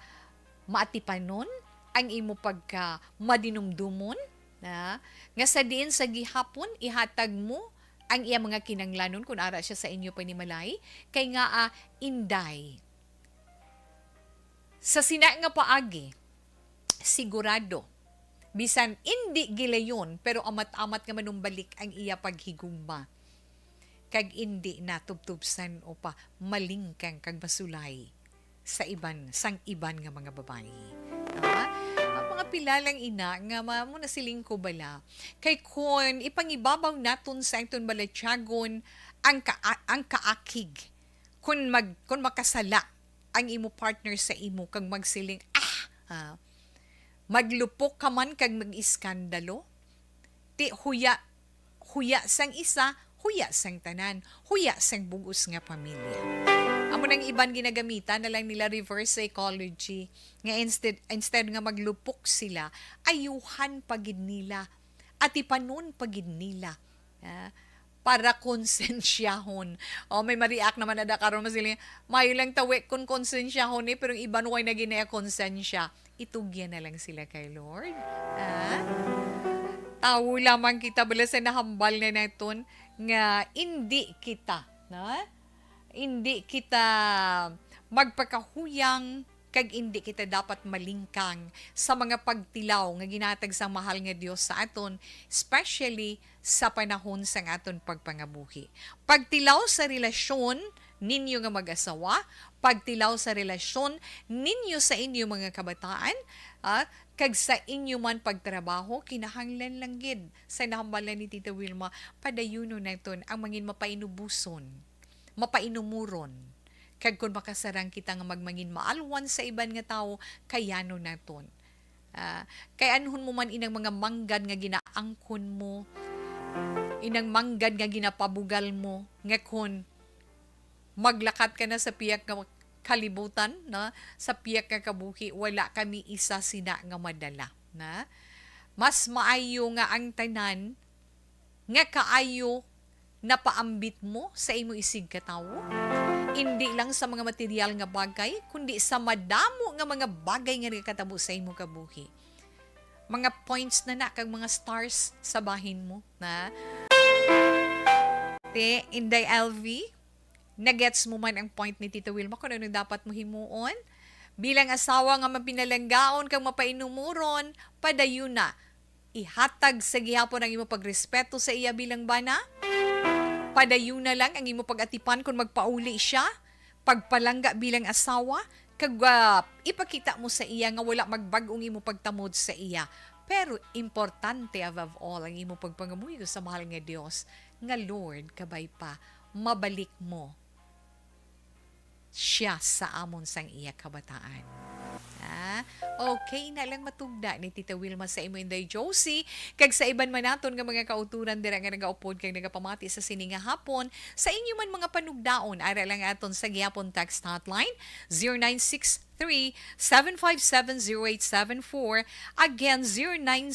maatipanon, ang imo pagka madinumdumon, na, nga sa diin sa gihapon ihatag mo ang iya mga kinanglanon kun ara siya sa inyo panimalay, kay nga, ah, Inday, sa sina nga paagi, sigurado, bisan indi gilayon, pero amat-amat nga manumbalik ang iya paghigugma, kag indi na tubtubsan o pa malingkang kag masulay sa iban, sang iban nga mga babayi. Ha? Ang mga pila lang ina nga ma-, mo nasiling ko bala. Kay kon ipangibabaw naton sa aton balatyagon ang ka-, ang kaakig, kun mag-, kun makasala ang imo partner sa imo kag magsiling, "Ah," ah, maglupok ka man kag mag-iskandalo, ti huya, huya sang isa, huya sang tanan, huya sang bug-os nga pamilya. Amo nang iban, ginagamitan na lang nila reverse psychology, nga instead, instead nga maglupok sila, ayuhan pa gid nila, atipanon pa gid nila. Ah, para konsensyahon. O, may ma-react naman na da karon, masiling, "Mayo lang tawi kon konsensyahon ni, pero ang iban way na ginaya konsensya." Itugyan na lang sila kay Lord. Ah? Tawo lamang kita bala sa nahambal na naton nga indi kita, na? Indi kita magpakahuyang kag indi kita dapat malingkang sa mga pagtilaw nga ginatag sang mahal nga Dios sa aton, especially sa panahon sang aton pagpangabuhi. Pagtilaw sa relasyon ninyo nga mag-asawa, pagtilaw sa relasyon ninyo sa inyo mga kabataan, ah, kag sa inyo man pagtrabaho, kinahanglan lang gid sa nahambalan ni Tita Wilma, padayunon naton ang mangin mapainubuson, mapainumuron. Kag kon makasarang kita nga magmangin maalwan sa iban nga tawo, kayanon naton. Ah, kay anhon mo man inang mga manggad nga ginaangkon mo, inang manggad nga ginapabugal mo, nga kon maglakat ka na sa pihak nga kalibutan, no? Sa pihak nga kabuhi, wala kami isa sina nga madala, na? Mas maayo nga ang tanan nga kaayo napaambit mo sa imo isigkatawo, indi lang sa mga material nga bagay, kundi sa madamo nga mga bagay nga nagakatabo sa imo kabuhi. Mga points na na kag mga stars sa bahin mo, na? Te, Inday L V, nagets mo man ang point ni Tita Wilma kung ano dapat mo himuon? Bilang asawa nga mapinalanggaon kag mapainumuron, padayon na. Ihatag sa gihapon ang imo pagrespeto sa iya bilang bana. Padayon na lang ang imo pag-atipan kung magpauli siya. Pagpalangga bilang asawa, kag, ah, ipakita mo sa iya nga wala magbag-o ang imo pagtamod sa iya. Pero importante above all ang imo pagpangamuyo sa mahal nga Dios, nga, "Lord, kabay pa, mabalik mo siya sa amon sang iya kabataan." Ah, okay na lang matugda ni Tita Wilma sa imo, Inday Josie, kag sa iban man naton nga mga kauturan dira nga nagaupod kag nagapamati sa sini nga hapon. Sa inyo man mga panugdaon, ara lang aton sa gihapon text hotline, zero nine six three, seven five seven, zero eight seven four. Again, zero nine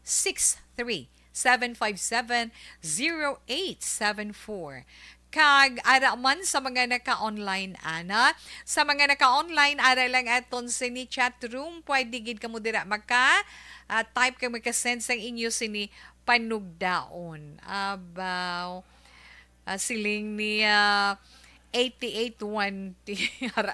six three, seven five seven, zero eight seven four. Kag ara man sa mga naka-online, ana. Sa mga naka-online, ara lang aton sini chat room. Pwede gid kamo dira maka, ah, type kag maka-send sang inyo sini panugdaon. Abaw. Ah, siling ni, ah, eighty-eight twenty. Ara,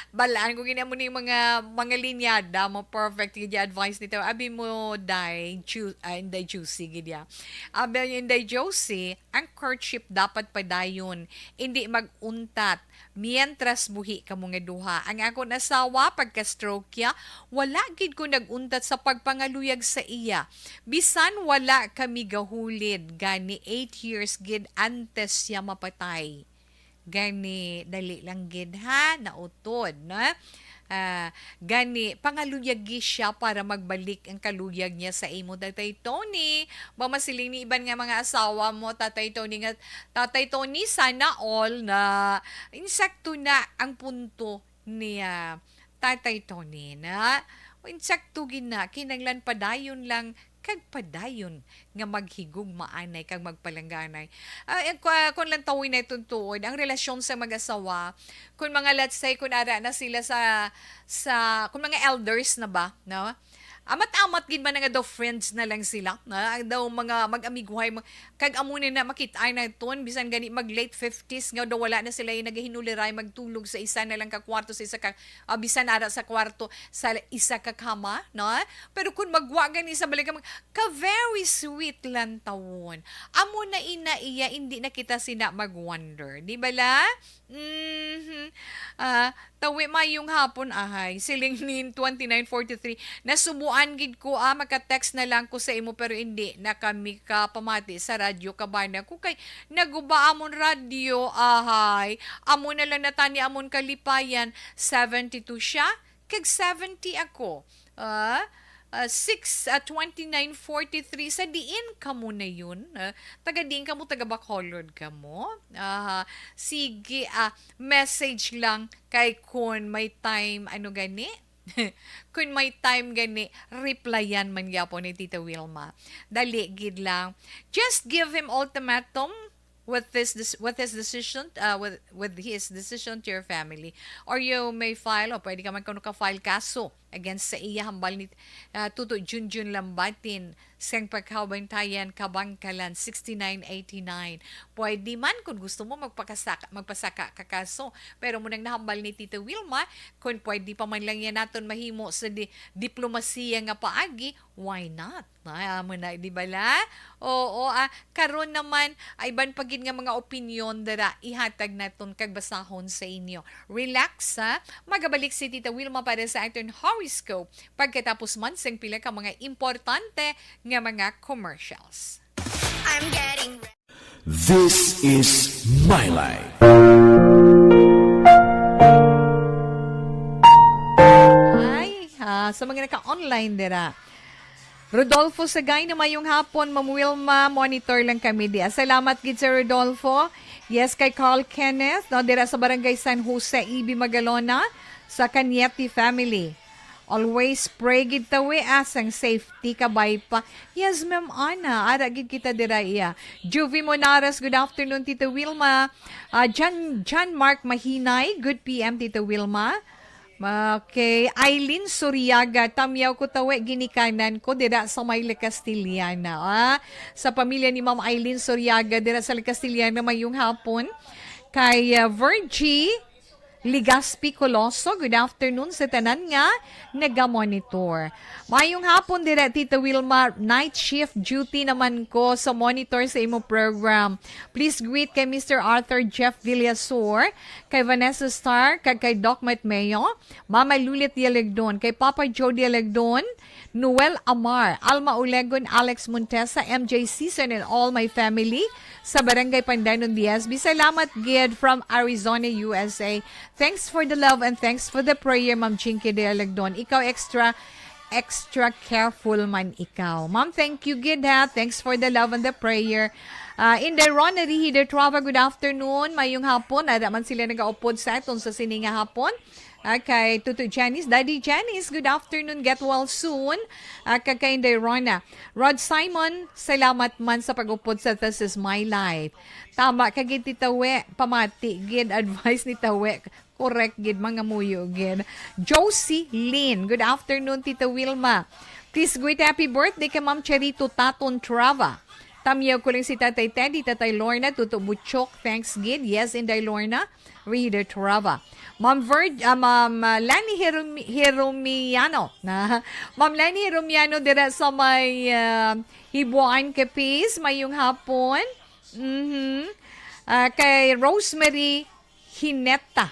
balaan ko gini amo ni mga, mga linyada mo, perfect gid ya advice nito. Abi mo, Day Ju-, ah, Inday Juicy, gid ya. Abi ni Inday Josie, ang courtship dapat padayon, indi mag-untat mientras buhi kamo nga duha. Ang akon asawa, pagka-stroke ya, wala gid ko nag-untat sa pagpangaluyag sa iya. Bisan wala kami gahulid, gani eight years gid antes siya mapatay. Gani, dali lang gid, ha, nautod, no? Ah, gani, pangaluyagi siya para magbalik ang kaluyag niya sa imo, Tatay Tony. Ba masiling ni iban nga mga asawa mo, Tatay Tony, nga, "Tatay Tony, sana all na." Insakto na ang punto niya, Tatay Tony, na. Insakto gid na, kinahanglan padayon lang kag padayon nga maghigugmaanay kag magpalangganay. Ah, eh, kwa-, kung lang tawoy na itong tuod, ang relasyon sa mag-asawa, kung mga, let's say, kung ara na sila sa, sa, kung mga elders na ba, no? Amat-amat gid man nga daw friends na lang sila, na daw mga mag-amiguhay mo, kag amo na na makit-ay na ton, bisan gani mag late fifties nga daw wala na sila yung nagahinuliray magtulog sa isa na lang ka kwarto, sa isa ka, ah, bisan ara sa kwarto, sa isa ka kama, no? Pero kung magwa gani sa balik ka, mag-, ka very sweet lang tawon. Amo na ina iya, hindi na kita sina mag-wonder. Di ba la? Mhm. Ah, tawi mayong hapon, ahay. Siling nin twenty-nine forty-three. "Nasubuan gid ko, ah, maka-text na lang ko sa imo, pero hindi na kami ka pamati sa radyo, kabana ko kay naguba amon radyo, ahay. Amo na lang natani amon kalipayan." Seventy-two siya, kag seventy ako. Ah, ah, six, ah, twenty-nine forty-three. Sa diin kamo na yun? Ah, taga diin kamo? Taga Bacolod kamo? Ah, sige, ah, message lang kay kun may time, ano gani? Kun may time gani, replyan man gyapon ni Tita Wilma. Dali gid lang. Just give him ultimatum with this dec-, with his decision, uh, with, with his decision to your family. Or you may file, o pwede ka man kuno ka-file kaso against sa iya hambal ni, ah, Tuto Junjun Lambatin sang Pagkabantayan, Kabangkalan, sixty-nine eighty-nine. Pwede man kung gusto mo magpakasaka, magpasaka ka kaso. Pero munang nahambal ni Tita Wilma, kung pwede pa man lang yan naton mahimo sa di-, diplomasiya nga paagi, why not? Ah, amo na, di bala? Oo, ah, karon naman, ay iban pa gid nga mga opinyon dira ihatag naton kag basahon sa inyo. Relax, ha? Magabalik si Tita Wilma para sa aton horoscope pagkatapos man sang pila ka mga importante nga mga commercials. I'm getting This is My Life. Ay, ha, sa mga naka-online dira. Rodolfo Sagay na mayong hapon, Ma'am Wilma, monitor lang kami diya. Salamat gid, Sir Rodolfo. Yes, kay Carl Kenneth, no, dira sa Barangay San Jose, E B Magalona, sa Cañete family. Always pray gid ta, we, ah, sang safety, kabay pa. Yes, Ma'am Ana, ara gid kita dira iya. Juvie Monares, good afternoon, Tita Wilma. Ah, Jan, Jan Mark Mahinay, good P M, Tita Wilma. Okay, Eileen Suriaga, tamyaw ko tawe, ginikanan ko dira sa may La Castellana. Ah, sa pamilya ni Ma'am Eileen Suriaga dira sa La Castellana, mayong hapon. Kay, ah, Virgie Ligaspi Coloso, good afternoon sa tanan nga naga-monitor. Mayong hapon dira, Tita Wilma. Night shift duty naman ko sa monitor sa imo program. Please greet kay Mister Arthur Jeff Villasur, kay Vanessa Star, kag kay Doc Matmeo, Mama Lulit Dialegdon, kay Papa Joe Dialegdon, Noel Amar, Alma Olegon, Alex Montesa, M J Season, and all my family sa Barangay Pandanon, B S B. Salamat gid from Arizona, U S A. Thanks for the love and thanks for the prayer, Ma'am Chinky Dialegdon. Ikaw extra, extra careful man ikaw. Ma'am, thank you gid, ha. Thanks for the love and the prayer. Ah, Inday Rona Rihider Trava, good afternoon. Mayong hapon. Ada man sila nagaupod sa aton sa sini nga hapon. Ah, kay Tuto Janice, Daddy Janice, good afternoon. Get well soon. Ah, kag kay Inday Rona. Rod Simon, salamat man sa pag-upod sa This Is My Life. Tama ka gid, Tita We. Pamati gid, advice ni Tawe. Correct gid, mga muyo gid. Josie Lynn, good afternoon, Tita Wilma. Please greet happy birthday kay Ma'am Charito Taton Trava. Tamyaw ko lang si Tatay Teddy, Tatay Lorna, Tuto Butchok. Thanks gid. Yes, Inday Lorna. Reader Trava. Ma'am Virg-, ah, Ma'am, ah, Lani Hiromi-, Hiromiano. Na, Ma'am Lani Hiromiano dira sa may, ah, Hibuan, Capiz. Mayong hapon. Mhm. Ah, kay Rosemary Hineta.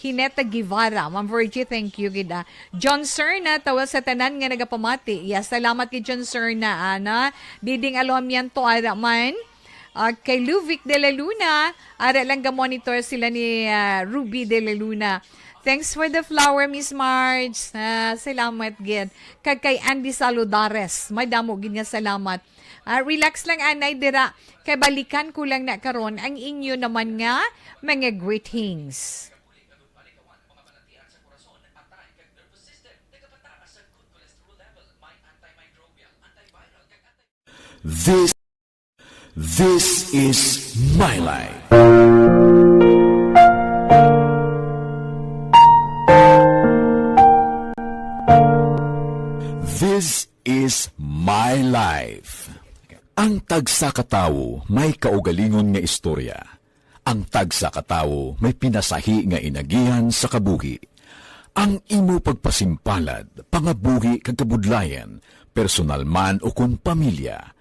Hineta Guevara. Ma'am Virgie, thank you gid, ah. John Serna, tawa sa tanan nga nagapamati. Yes, salamat kay John Serna, ana. Diding Alomianto, ara man. Ah, kay Luvic de la Luna, ara lang ga-monitor sila ni, ah, Ruby de la Luna. Thanks for the flower, Miss Marge. Ah, salamat gid. Kag kay Andy Saludares, madamo gid nga salamat. Ah, relax lang, anay, dira. Kay balikan ko lang na karon ang inyo naman nga mga greetings. This, this is My Life. This is My Life. Ang tagsa ka tawo may kaugalingon nga istorya. Ang tagsa ka tawo may pinasahi nga inagihan sa kabuhi. Ang imo pagpasimpalad, pangabuhi kag kabudlayan, personal man ukon pamilya,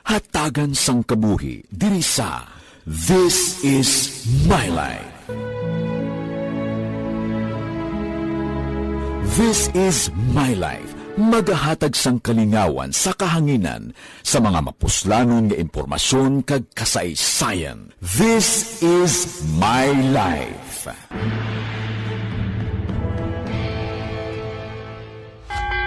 hatagan sang kabuhi diri sa This Is My Life. This Is My Life, magahatag sang kalingawan sa kahanginan sa mga mapuslanon nga impormasyon kag kasaysayan. This Is My Life.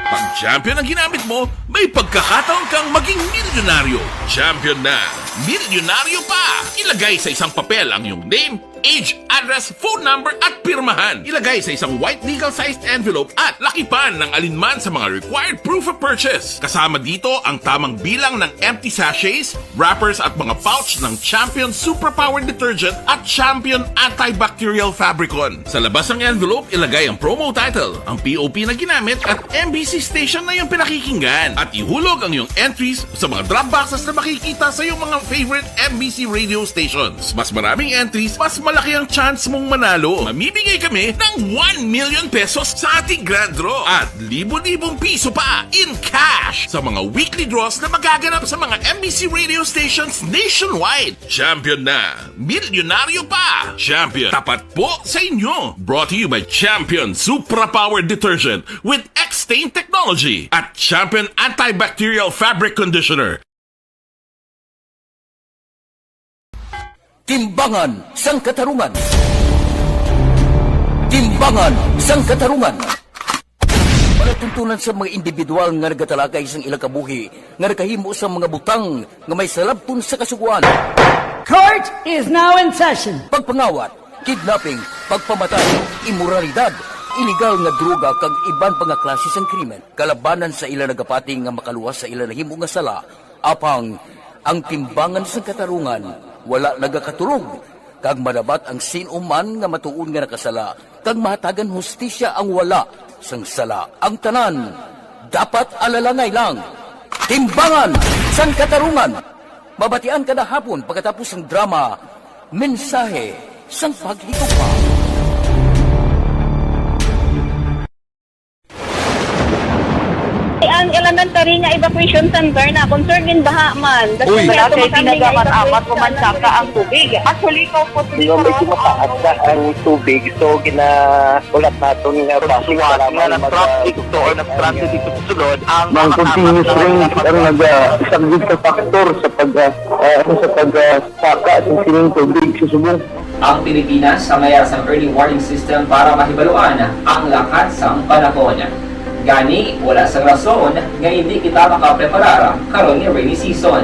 Pag champion ang ginamit mo, may pagkakataon kang maging milyonaryo. Champion na, milyonaryo pa! Ilagay sa isang papel ang iyong name, age, address, phone number at pirmahan. Ilagay sa isang white legal-sized envelope at lakipan ng alinman sa mga required proof of purchase. Kasama dito ang tamang bilang ng empty sachets, wrappers at mga pouch ng Champion Superpower Detergent at Champion Antibacterial Fabricon. Sa labas ng envelope, ilagay ang promo title, ang P O P na ginamit at M B C station na iyong pinakikinggan. At ihulog ang iyong entries sa mga drop boxes na makikita sa iyong mga favorite M B C radio stations. Mas maraming entries, mas malaki ang chance mong manalo. Mamimigay kami ng one million pesos sa ating grand draw at libo-libong piso pa in cash sa mga weekly draws na magaganap sa mga M B C radio stations nationwide. Champion na! Milyonaryo pa! Champion, tapat po sa inyo! Brought to you by Champion Supra Power Detergent with X-Stain Technology at Champion Antibacterial Fabric Conditioner. Timbangan sang Katarungan. Timbangan sang Katarungan. Palatuntunan sa mga individual nga nagatalakay sang ilang kabuhi nga nakahimo sa mga butang nga may salabton sa Kasugoan. Court is now in session. Pagpangawat, kidnapping, pagpamatay, imoralidad, iligal nga droga kag iban pa nga klase sang krimen. Kalabanan sa ila nagapati nga makaluwas sa ila nahimo nga sala, apang ang timbangan sang katarungan wala nagakatulog, kag madabat ang sin-o man nga matuod nga nakasala, kag mahatagan hustisya ang wala sang sala. Ang tanan dapat alalangay lang. Timbangan sang Katarungan. Mabatian kada hapon pagkatapos sang drama, Mensahe sang Paghigugma. Ang elementary nga evacuation center na concern in baha man. Uy. Wala kay tinaga man amat ko man saka ang tubig. Actually, ko po. Di ba may mataas na ang tubig? So, gina- Ulat naton nga base sa lamang nga nag-transit to or nag-transit ito sa sulod, ang Ang continuous rain ang nagasaglit sa faktor sa pag, ah, ah, ano, sa pag, ah, saka sa sining tubig sa subong. Ang Pilipinas sa mayar sang early warning system para mahibaluan ang lakat sang panahon. Gani, wala sang rason nga hindi kita makapreparar karon nga rainy season.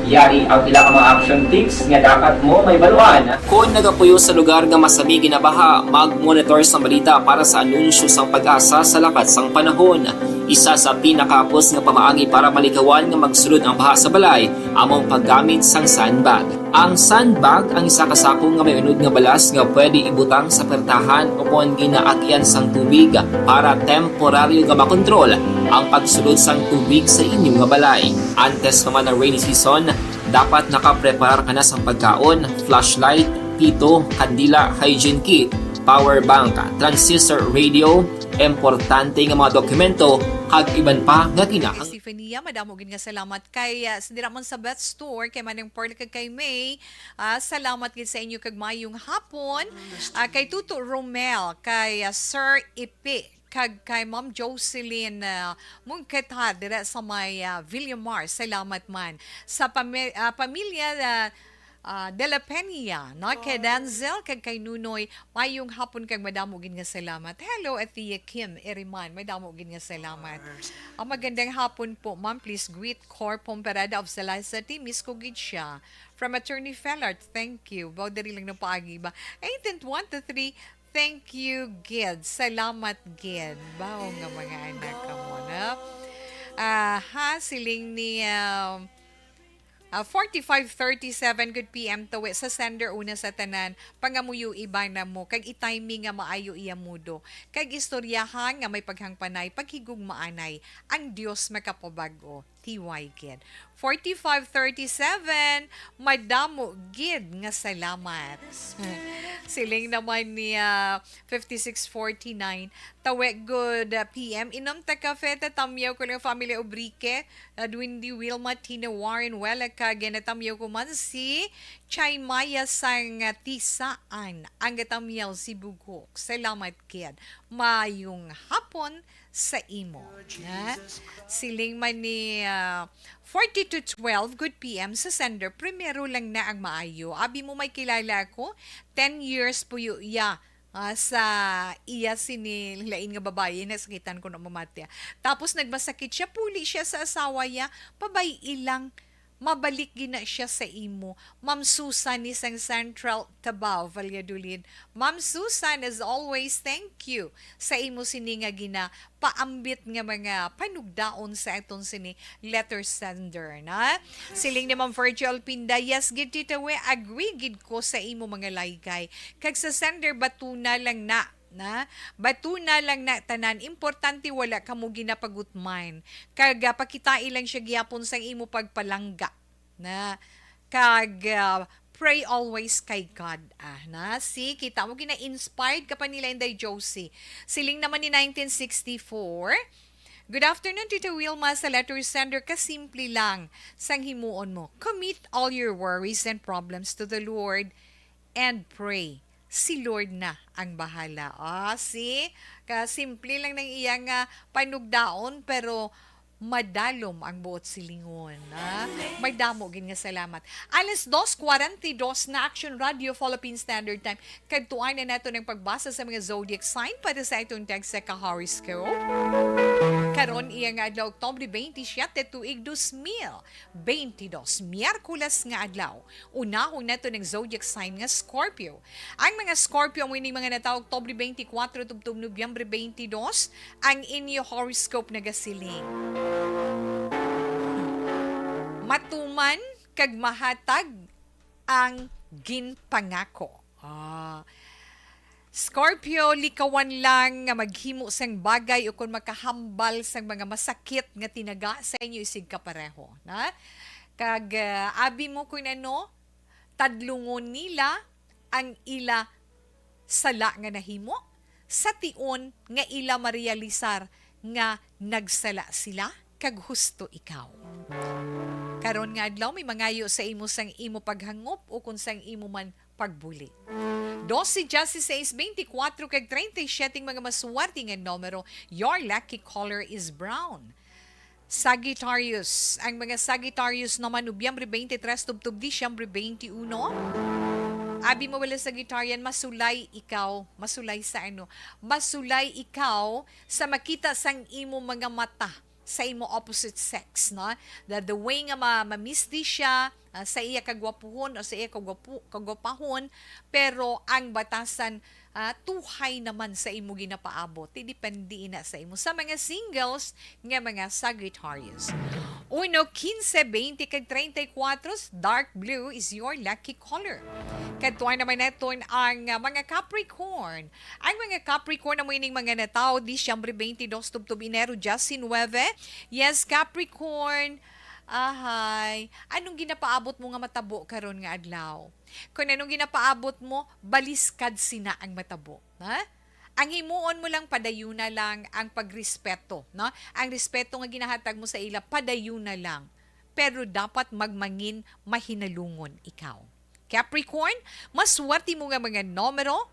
Yari ang pila ka mga action tips nga dapat mo mahibaluan. Kon nagapuyo sa lugar nga masami ginabaha, mag-monitor sang balita para sa anunsyo sang PAGASA sa lakat sang panahon. Isa sa pinakahapos nga pamaagi para malikawan nga magsulod ang baha sa balay amo ang paggamit sang sandbag. Ang sandbag ang isa ka sako nga may unod nga balas nga pwede ibutang sa pertahan o kon ginaagyan sang tubig para temporaryo nga makontrol ang pagsulod sang tubig sa inyo nga balay. Antes pa man ang rainy season, dapat nakapreparar ka na sang pagkaon, flashlight, pito, kandila, hygiene kit, power bank, transistor radio, importante nga mga dokumento, kag iban pa nga kinahanglan. Stefania, madamo gid nga salamat kay, ah, sa dira man sa Beth Store, kay Manang Pearl kag kay May. Ah, salamat gid sa inyo kag mayong hapon. Ah, kay Tuto Romel, kay, ah, Sir Ipi, kag kay Ma'am Jocelyn, ah, Mungketa dira sa may, ah, Villamar. Salamat man. Sa pami-, ah, pamilya, ah, ah, De La Peña, no? Kay Denzel, kag kay Nunoy, mayong hapon kag madamo gid nga salamat. Hello, Athea Kim Eriman, madamo gid nga salamat. Ah, magandang hapon po, ma'am. Please greet Cor Pomperada of Salasati. Miss ko gid siya. From Attorney Fellart, thank you. Baw diri lang ng paagi ba? Eight and one to three, thank you gid. Salamat gid. Baw nga mga anak ka mo, no? Ah, ha, siling ni, um, ah, forty-five thirty-seven, good P M, tawi sa sender una sa tanan, pangamuyo iba na mo, kag i-timing nga maayo iya mudo, kag istoryahan nga may paghangpanay, paghigugmaanay, ang Dios makapabag-o. T Y gid. Forty-five thirty-seven, madamo gid nga salamat. Siling naman ni, ah, fifty-six forty-nine, tawi, good, ah, P M, inom ta kafe, tatamyaw ko lang family Obrique, ah, Dwindy, Wilma, Tina, Warren, Wela, kag natamyaw ko man si Chay Maya sang, ah, Tisaan, ang gatamyaw si Bugok. Salamat gid. Mayong hapon sa imo. Na? Siling man ni, ah, forty-two twelve, good P M sa sender, primero lang na ang maayo. Abi mo may kilala ako, ten years puyo iya, ah, sa iya sini lain nga babayi, nasakitan ko na mamati. Tapos nagmasakit siya, puli siya sa asawa niya, pabay-i lang. Mabalik gina siya sa imo. Ma'am Susan ni sang Central Tabao, Valladolid. Ma'am Susan, as always, thank you sa imo sini nga ginapaambit nga mga panugdaon sa aton sini letter sender, na? Siling ni Ma'am Virgil Pinda, "Yes gid, Tita We, agree gid ko sa imo mga laygay. Kag sa sender, batuna lang na, na? Batuna lang na tanan. Importante wala kamo ginapagutman. Kag, ah, pakitai lang siya gihapon sang imo pagpalangga, na? Kag, ah, pray always kay God." Ah, na? Si, kita mo, gina-inspired ka pa nila, Inday Josie. Siling naman ni nineteen sixty-four, "Good afternoon, Tita Wilma. Sa letter sender, kasimple lang sang himuon mo. Commit all your worries and problems to the Lord and pray. Si Lord na ang bahala." Ah, si, kasimple lang ng iyang, ah, panugdaon, pero madalom ang buot silingon, ha? Madamo gid nga salamat. Alas dos cuarenta y dos na, Action Radio Philippine Standard Time. Kadtuan na nato ng pagbasa sa mga zodiac sign para sa itong tagsa ka horoscope. Karon, iya nga adlaw, Oktubre twenty-seven, tuig dos mil twenty-dos, Miyerkules nga adlaw. Unahon nato ng zodiac sign nga Scorpio. Ang mga Scorpio, amo ining mga natawo Oktubre twenty-four tubtob Nobyembre twenty-two, ang inyo horoscope nagasiling: matuman kag mahatag ang ginpangako. Ah. Scorpio, likawan lang nga maghimo sang bagay o kon makahambal sang mga masakit nga tinaga sa inyo isig kapareho, na? Kag, ah, abi mo kun ano, tadlungon nila ang ila sala nga nahimo, sa tion nga ila marealisar nga nagsala sila kag husto ikaw. Karon nga adlaw, may mangayo sa imo sang imo paghangop o kung sang imo man pagbuli. Doce, dieciséis, veinticuatro, kag treinta y siete ang mga maswerte nga numero. Your lucky color is brown. Sagittarius. Ang mga Sagittarius naman, Nobyembre twenty-three tubtob Disyembre twenty-one. Abi mo bala, Sagittarian, masulay ikaw. Masulay sa ano? Masulay ikaw sa makita sang imo mga mata sa imo opposite sex, no? The, the way nga ma-, mamisti siya, ah, sa iya kagwapuhon o sa iya kagwapu-, kagwapahon, pero ang batasan, ah, tuhay naman sa imo ginapaabot. Ti depende ina sa imo. Sa mga singles nga mga Sagittarius. Uno, quince, veinte, kag treinta y cuatro, dark blue is your lucky color. Kadtuan naman naton ang, ah, mga Capricorn. Ang mga Capricorn, amo ining mga natawo Disyembre twenty-two tubtob Enero diecinuebe. Yes, Capricorn. Ahay, anong ginapaabot mo nga matabo karon nga adlaw? Kung anong ginapaabot mo, baliskad sina ang matabo, ha? Ang himuon mo lang, padayuna lang ang pagrespeto, no? Ang respeto nga ginahatag mo sa ila, padayuna lang. Pero dapat magmangin mahinalungon ikaw. Capricorn, maswerte mo nga mga numero,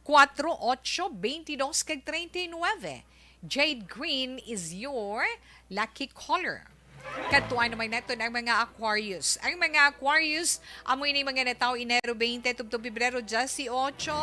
kuwatro, otso, bentidós, kag treinta y nuebe. Jade green is your lucky color. Kadtuan naman naton ang mga Aquarius. Ang mga Aquarius, amo ini mga natawo Enero twenty tubtob Pebrero dieciocho.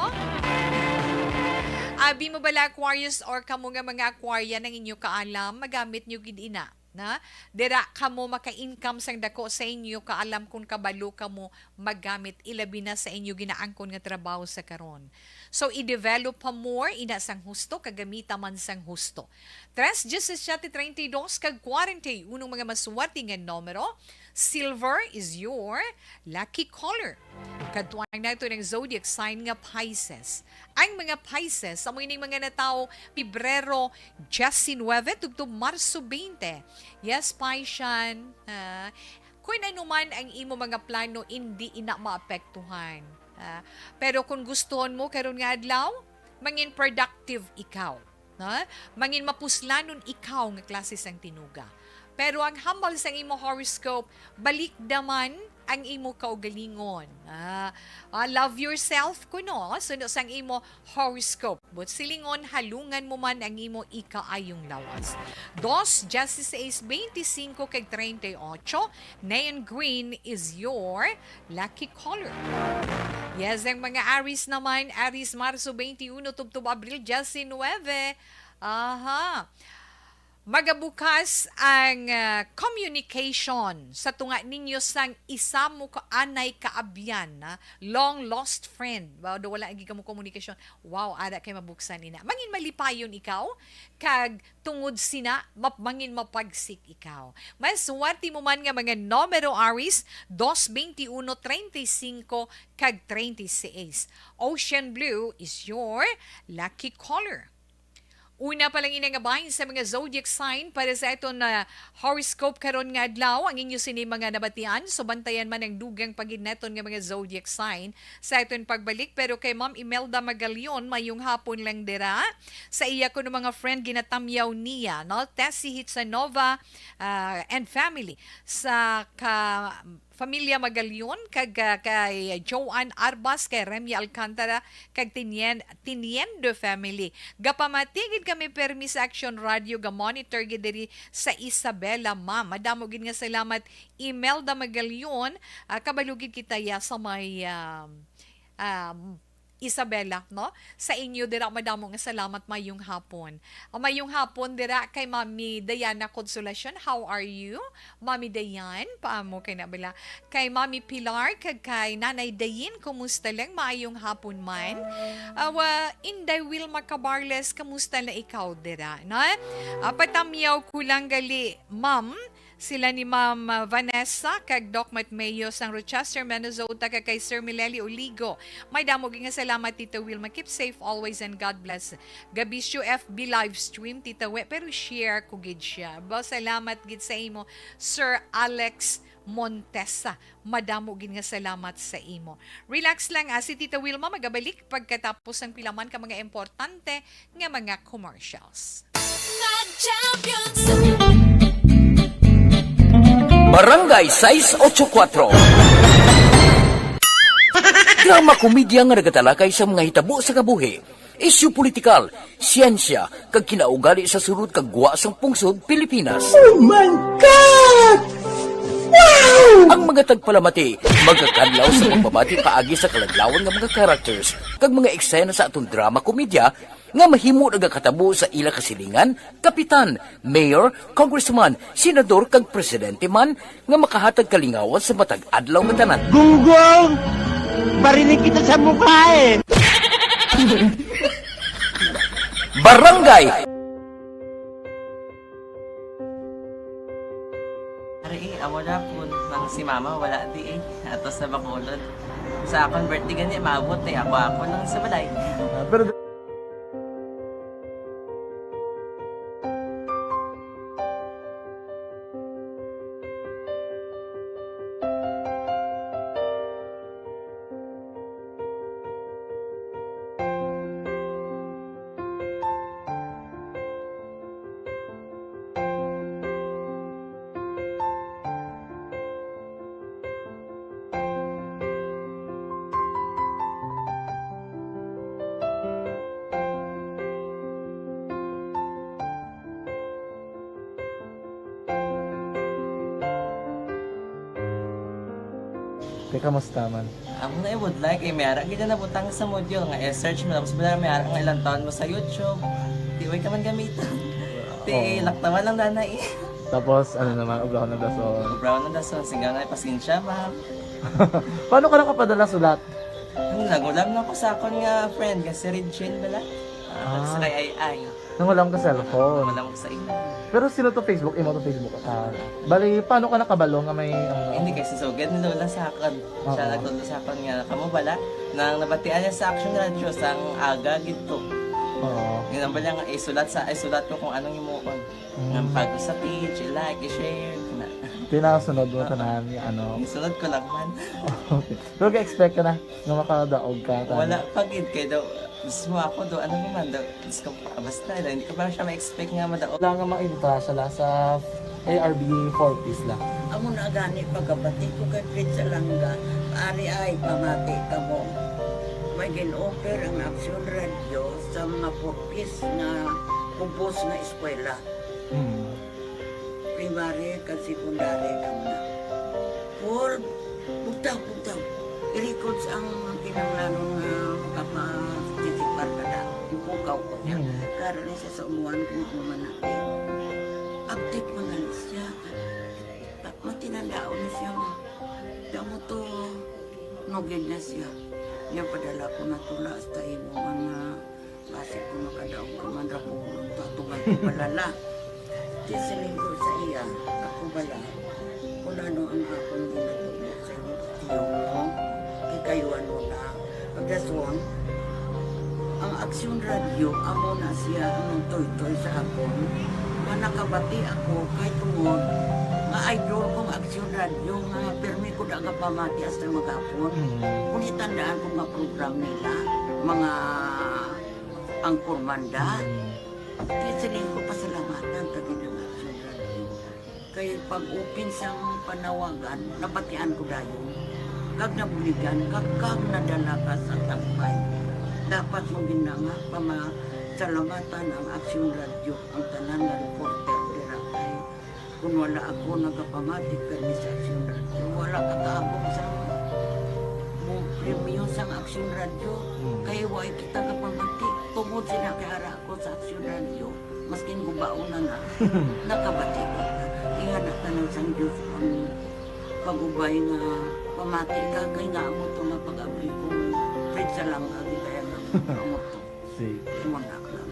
Abi mo bala, Aquarius, or kamo nga mga Aquarian, ang inyo kaalam, magamit nyo gid ina, na? Dira kamo maka-income sang dako sa inyo kaalam, kung kabalo kamo magamit, ilabi na sa inyo ginaangkon nga trabaho sa karon. So, i-develop pa more, ina sang husto, kagamita man sang husto. Tres, diecisiete, treinta y dos, kag kwarenta y uno mga maswerte nga numero. Silver is your lucky color. Kadtuan nato ng zodiac sign nga Pisces. Ang mga Pisces, amo ining mga natawo Pebrero diecinuebe tubtob Marso twenty. Yes, Piscean, ha? Kung ano man ang imo mga plano, hindi ina maapektuhan. Ah, pero kung gustuhon mo karon nga adlaw, mangin productive ikaw, ha? Mangin mapuslanon ikaw nga klase sang tinuga. Pero ang hambal sang imo horoscope, balikda man ang imo kaugalingon. Ah, ah, love yourself kuno, suno sang imo horoscope. But silingon, halungan mo man ang imo ikaayong lawas. Dos, dieciséis, veinticinco, kag treinta y ocho, neon green is your lucky color. Yes, ang mga Aries naman, Aries, Marso twenty-one tubtob Abril diecinuebe. Aha. Magabukas ang, ah, communication sa tunga ninyo sang isa mo ka anay kaabyan, ah, long lost friend. Ba, do wala lagi kamo komunikasyon. Wow, ada kay mabuksan ina. Mangin malipayon ikaw, kag tungod sina, map-, mangin mapagsik ikaw. Maswerte mo man nga mga numero, Aries, dos, twenty-uno, treinta y cinco, kag treinta y seis. Ocean blue is your lucky color. Una pa lang ina nga bahin sa mga zodiac sign para sa aton na horoscope karon nga adlaw. Ang inyo sini mga nabatian, so bantayan man ang dugang pa gid naton nga mga zodiac sign sa aton pagbalik. Pero kay Ma'am Imelda Magalion, mayong hapon lang dira. Sa iya kuno mga friend, ginatamyaw niya, no? Tessie Hitsanova, ah, and family. Sa ka Familia Magalion, kag, ah, kay Joan Arbas, kay Remya Alcantara, kag Tinien-, Tiniendo family. Gapamati gid kami permi sa Action Radio, ga-monitor gid diri sa Isabela, ma'am. Madamo gid nga salamat, Imelda Magalion. Ah, kabalo gid kita ya sa may, ah, ah, Isabela, no? Sa inyo dira, madamo nga salamat, mayong hapon. Ah, mayong hapon dira kay Mami Diana Consolacion. How are you, Mami Diane? Paamo kay na bala? Kay Mami Pilar, kag kay Nanay Dayin, kumusta lang? Maayong hapon man. Awa, Inday Wilma Cabarles, kamusta na ikaw dira, no? Ah, patamyaw ko lang gali, ma'am. Sila ni Ma'am, ah, Vanessa kag Doc Matmeo sang Rochester, Minnesota, kag kay Sir Mileli Oligo. May damo gid nga salamat, Tita Wilma. Keep safe always and God bless. Gabisyo F B live stream, Tita We, pero share ko gid siya. Ba, salamat gid sa imo, Sir Alex Montesa. Madamo gid nga salamat sa imo. Relax lang, ah, si Tita Wilma magabalik pagkatapos sang pila man ka mga importante nga mga commercials. Mag-champion sa Barangay sais ocho kuwatro. Drama komedya nga nagatalakay sa mga hitabo sa kabuhi, isyu politikal, siyensya, kag kinaugali sa sulod kag gwa sang pungsod Pilipinas. Oh my God! Wow! Ang mga tagpalamati magakadlaw sa pagbabati paagi sa kaladlawan nga mga characters kag mga eksena sa aton drama komedya nga mahimo nagakatabo sa ila kasilingan, kapitan, mayor, congressman, senador, kag presidente man nga makahatag kalingawan sa matag adlaw nga tanan. Gunggong! Barinig kita sa mukha eh! Barangay! Ari, eh, amo na po. Nang si mama, wala di eh. Ato sa Bacolod. Sa akon birthday gani, maabot eh. Ako, ako lang sa balay. Ah, pero Te, kamusta man? Amo na, eh, would like, eh, may ara gid na nabutang sa module nga i-search mo, tapos wala, may ara nga ilang taon mo sa YouTube. Di, way ka man gamiton. Ti, oo, laktawan lang, dana, eh. Tapos, ano naman, obrahon ng dason. Obrahon ng dason, singga nga, pasensya, ma'am. Paano ka nakapadala sulat? Ano, nagulam na ko sa akon nga friend, nga si Regine bala. Ah, ah, sa kay Ay Ay. Nangulam ka cellphone? Wala mo sa imo. Pero sino to Facebook? Imo to Facebook? Ah, bali, paano ka nakabalo nga may, ano? Hindi, kay si Sugad ni Lola sa akon. Siya, oo, nagtudlo sa akon nga, kamo bala, nang nabatian niya sa Action Radio sang aga gid to. Oo. Yun ang bala nga, isulat sa, isulat ko kung anong imuon. Mm. Nga pag sa page, i-like, i-share, na. Pinasunod mo, ah, tanan, ano? Isunod ko lang man. Okay. Pero ka-expect ka na nga makadaog ka, tanan? Wala pa gid, kay daw, mismo ako daw, ano naman daw, Diyos ko, basta, hindi ko pa siya ma-expect nga madaog. Wala nga maibutasa la sa A R B four Ps la. Amo na gani pagkabati ko kay Fritz Alanga, ari ay pamati kamo. May gin-offer ang Action Radio sa mga four Ps nga kubos nga eskwela. Hmm. Primary kag secondary kamo na. Paul, bugtaw, bugtaw. I-records ang kinahanglanon nga makapag-, participar ka na. Ipukaw ko niya. Hmm. Karon ni sa umuan kung ano man na. Abtik man na siya. Matinandaon na siya, ma. Damo to, nugid na siya. Niya padala ko na tula hasta imo man nga basi ko makadaog ka man ra ko, tatuman ko balala. Di siling ko sa iya, ako bala, kung ano ang akong ginatubo sa imo, tiyo mo, kay kayo ano na, pagdaswang, ang Aksyon Radyo, amo na siya ang nagtoy-toy sa akon. Nga nakabati ako kay tungod nga idol kong Aksyon Radyo nga permi ko da gapamati hasta maghapon. Mm. Kung itandaan ko nga program nila, mga angkor manda, Mm. di siling ko pasalamatan ta gid ang Aksyon Radyo. Kay pag-open sang panawagan, nabatian ko dayon. Kag nabuligan, kag, kag nadala ka sa tampay. Dapat mo gid na nga pamasalamatan ang Aksyon Radyo, ang tanan nga reporter dira. Kay kung wala ako nagapamati kani sa Aksyon Radyo, wala ka kaabot sa mo premyo sang Aksyon Radyo. Hmm. Kay wa kita gapamati. Tungod sila kay ara ako sa Aksyon Radyo, maskin gubaon na na, nakabati ko. Ingana tanan sang Diyos ang pag-ubay nga pamati ka, kay nga amo to nga pag-abri ko, Fred Salanga, gitayan na amo to. Sige. Imo na lang.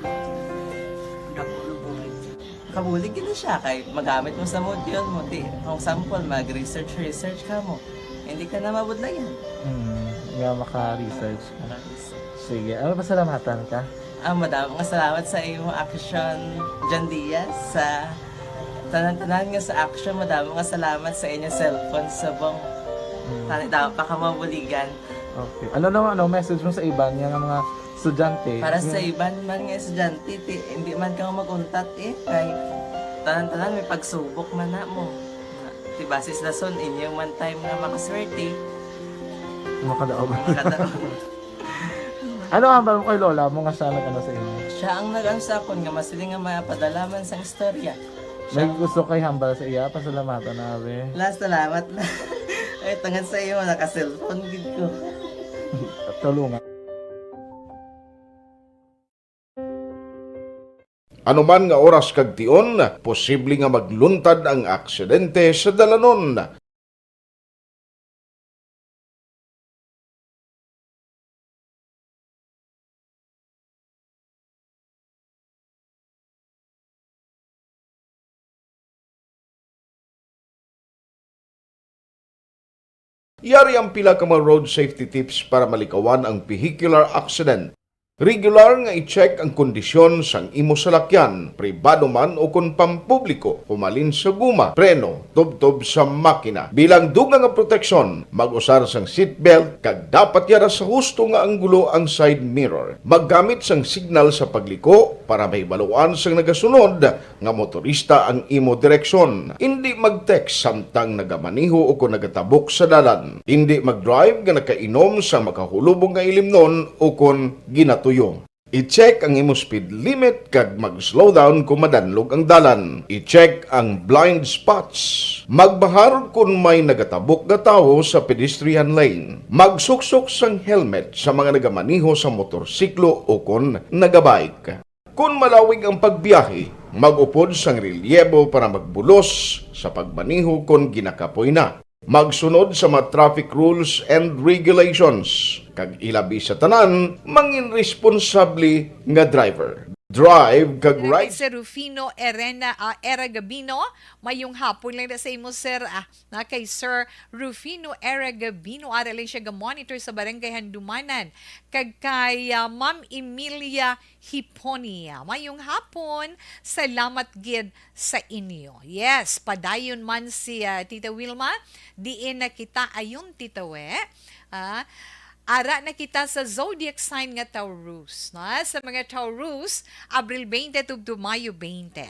Dako na bulig siya. Kabulig gid na siya kay magamit mo sa module mo. Ti, for example, mag-research, research ka mo. Hindi ka na mabudlayan. Hmm, nga maka-research ka. Maka-research. Sige, ano, pasalamatan ka? Ah, madamo nga salamat sa imo Aksyon, John Diaz, sa tanan-tanan nga sa Aksyon. Madamo nga salamat sa inyo cellphone subong. Hmm. Tani daw pa ka mabuligan. Okay. Ano naman, ano message mo sa iban nga mga estudyante? Para sa Yung iban man nga estudyante, ti, hindi man ka mag-untat eh. Kay tanan-tanan may pagsubok man na mo. Ti basis lason, inyo man time nga makaswerte. Makadaog. Makadaog. Ano hambal mo kay lola mo nga siya nag-ano sa imo? Siya ang nag-ano sa akon nga masiling nga mapadala man sang istorya. May Siya gusto kay hambal sa iya, pasalamatan na, be. La, salamat na. Ay, tungod sa iyo, naka-cellphone gid ko. Tulungan. Anuman nga oras kag tion, posible nga magluntad ang aksidente sa dalanon. Yari ang pila ka mga road safety tips para malikawan ang vehicular accident. Regular nga i-check ang kondisyon sang imo salakyan, pribado man o kon pampubliko, humalin sa guma, preno, tubtob sa makina. Bilang dugang nga proteksyon, mag-usar sang seatbelt kag dapat yara sa husto nga anggulo ang side mirror. Maggamit sang signal sa pagliko para mahibaluan sang nagasunod nga motorista ang imo direksyon. Indi mag-text samtang nagamaneho o kon nagatabok sa dalan. Indi mag-drive nga nakainom sa makahulubog nga ilimnon o kon ginatuyo. I-check ang imo speed limit kag mag-slow down kung madanlog ang dalan. I-check ang blind spots. Magbahar kung may nagatabok nga tawo sa pedestrian lane. Magsuksok sang helmet sa mga nagamaneho sa motorsiklo o kon nagabike. Kon malawig ang pagbiyahe, mag-upod sang relyebo para magbulos sa pagmaneho kon ginakapoy na. Magsunod sa mga traffic rules and regulations, kag ilabi sa tanan, mangin responsable nga driver. Drive kag Ride. Sir Rufino Erena, ah, Era Gabino, mayong hapon lang na sa imo, sir. Ah, na kay Sir Rufino Era Gabino, ara lang siya ga-monitor sa Barangay Handumanan. Kag kay, ah, Ma'am Emilia Hiponia. Mayong hapon. Salamat gid sa inyo. Yes, padayon man si, ah, Tita Wilma. Diin na kita ayon, Tita We? Ah, ara na kita sa zodiac sign nga Taurus, no? Sa mga Taurus, Abril twenty tubtob Mayo twenty.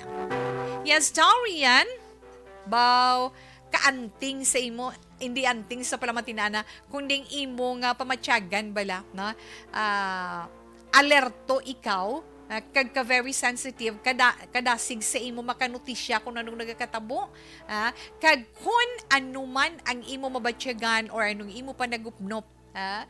Yes, Taurian, baw, kaanting sa imo, hindi anting sa pala matinana, kundi ang imo nga pamatyagan bala, no? Ah, alerto ikaw, ah, kag ka very sensitive, kada, kadasig sa imo makanotisya kung anong nagakatabo, ah, kag kun ano man ang imo mabatyagan or anong imo panagupnop, ah,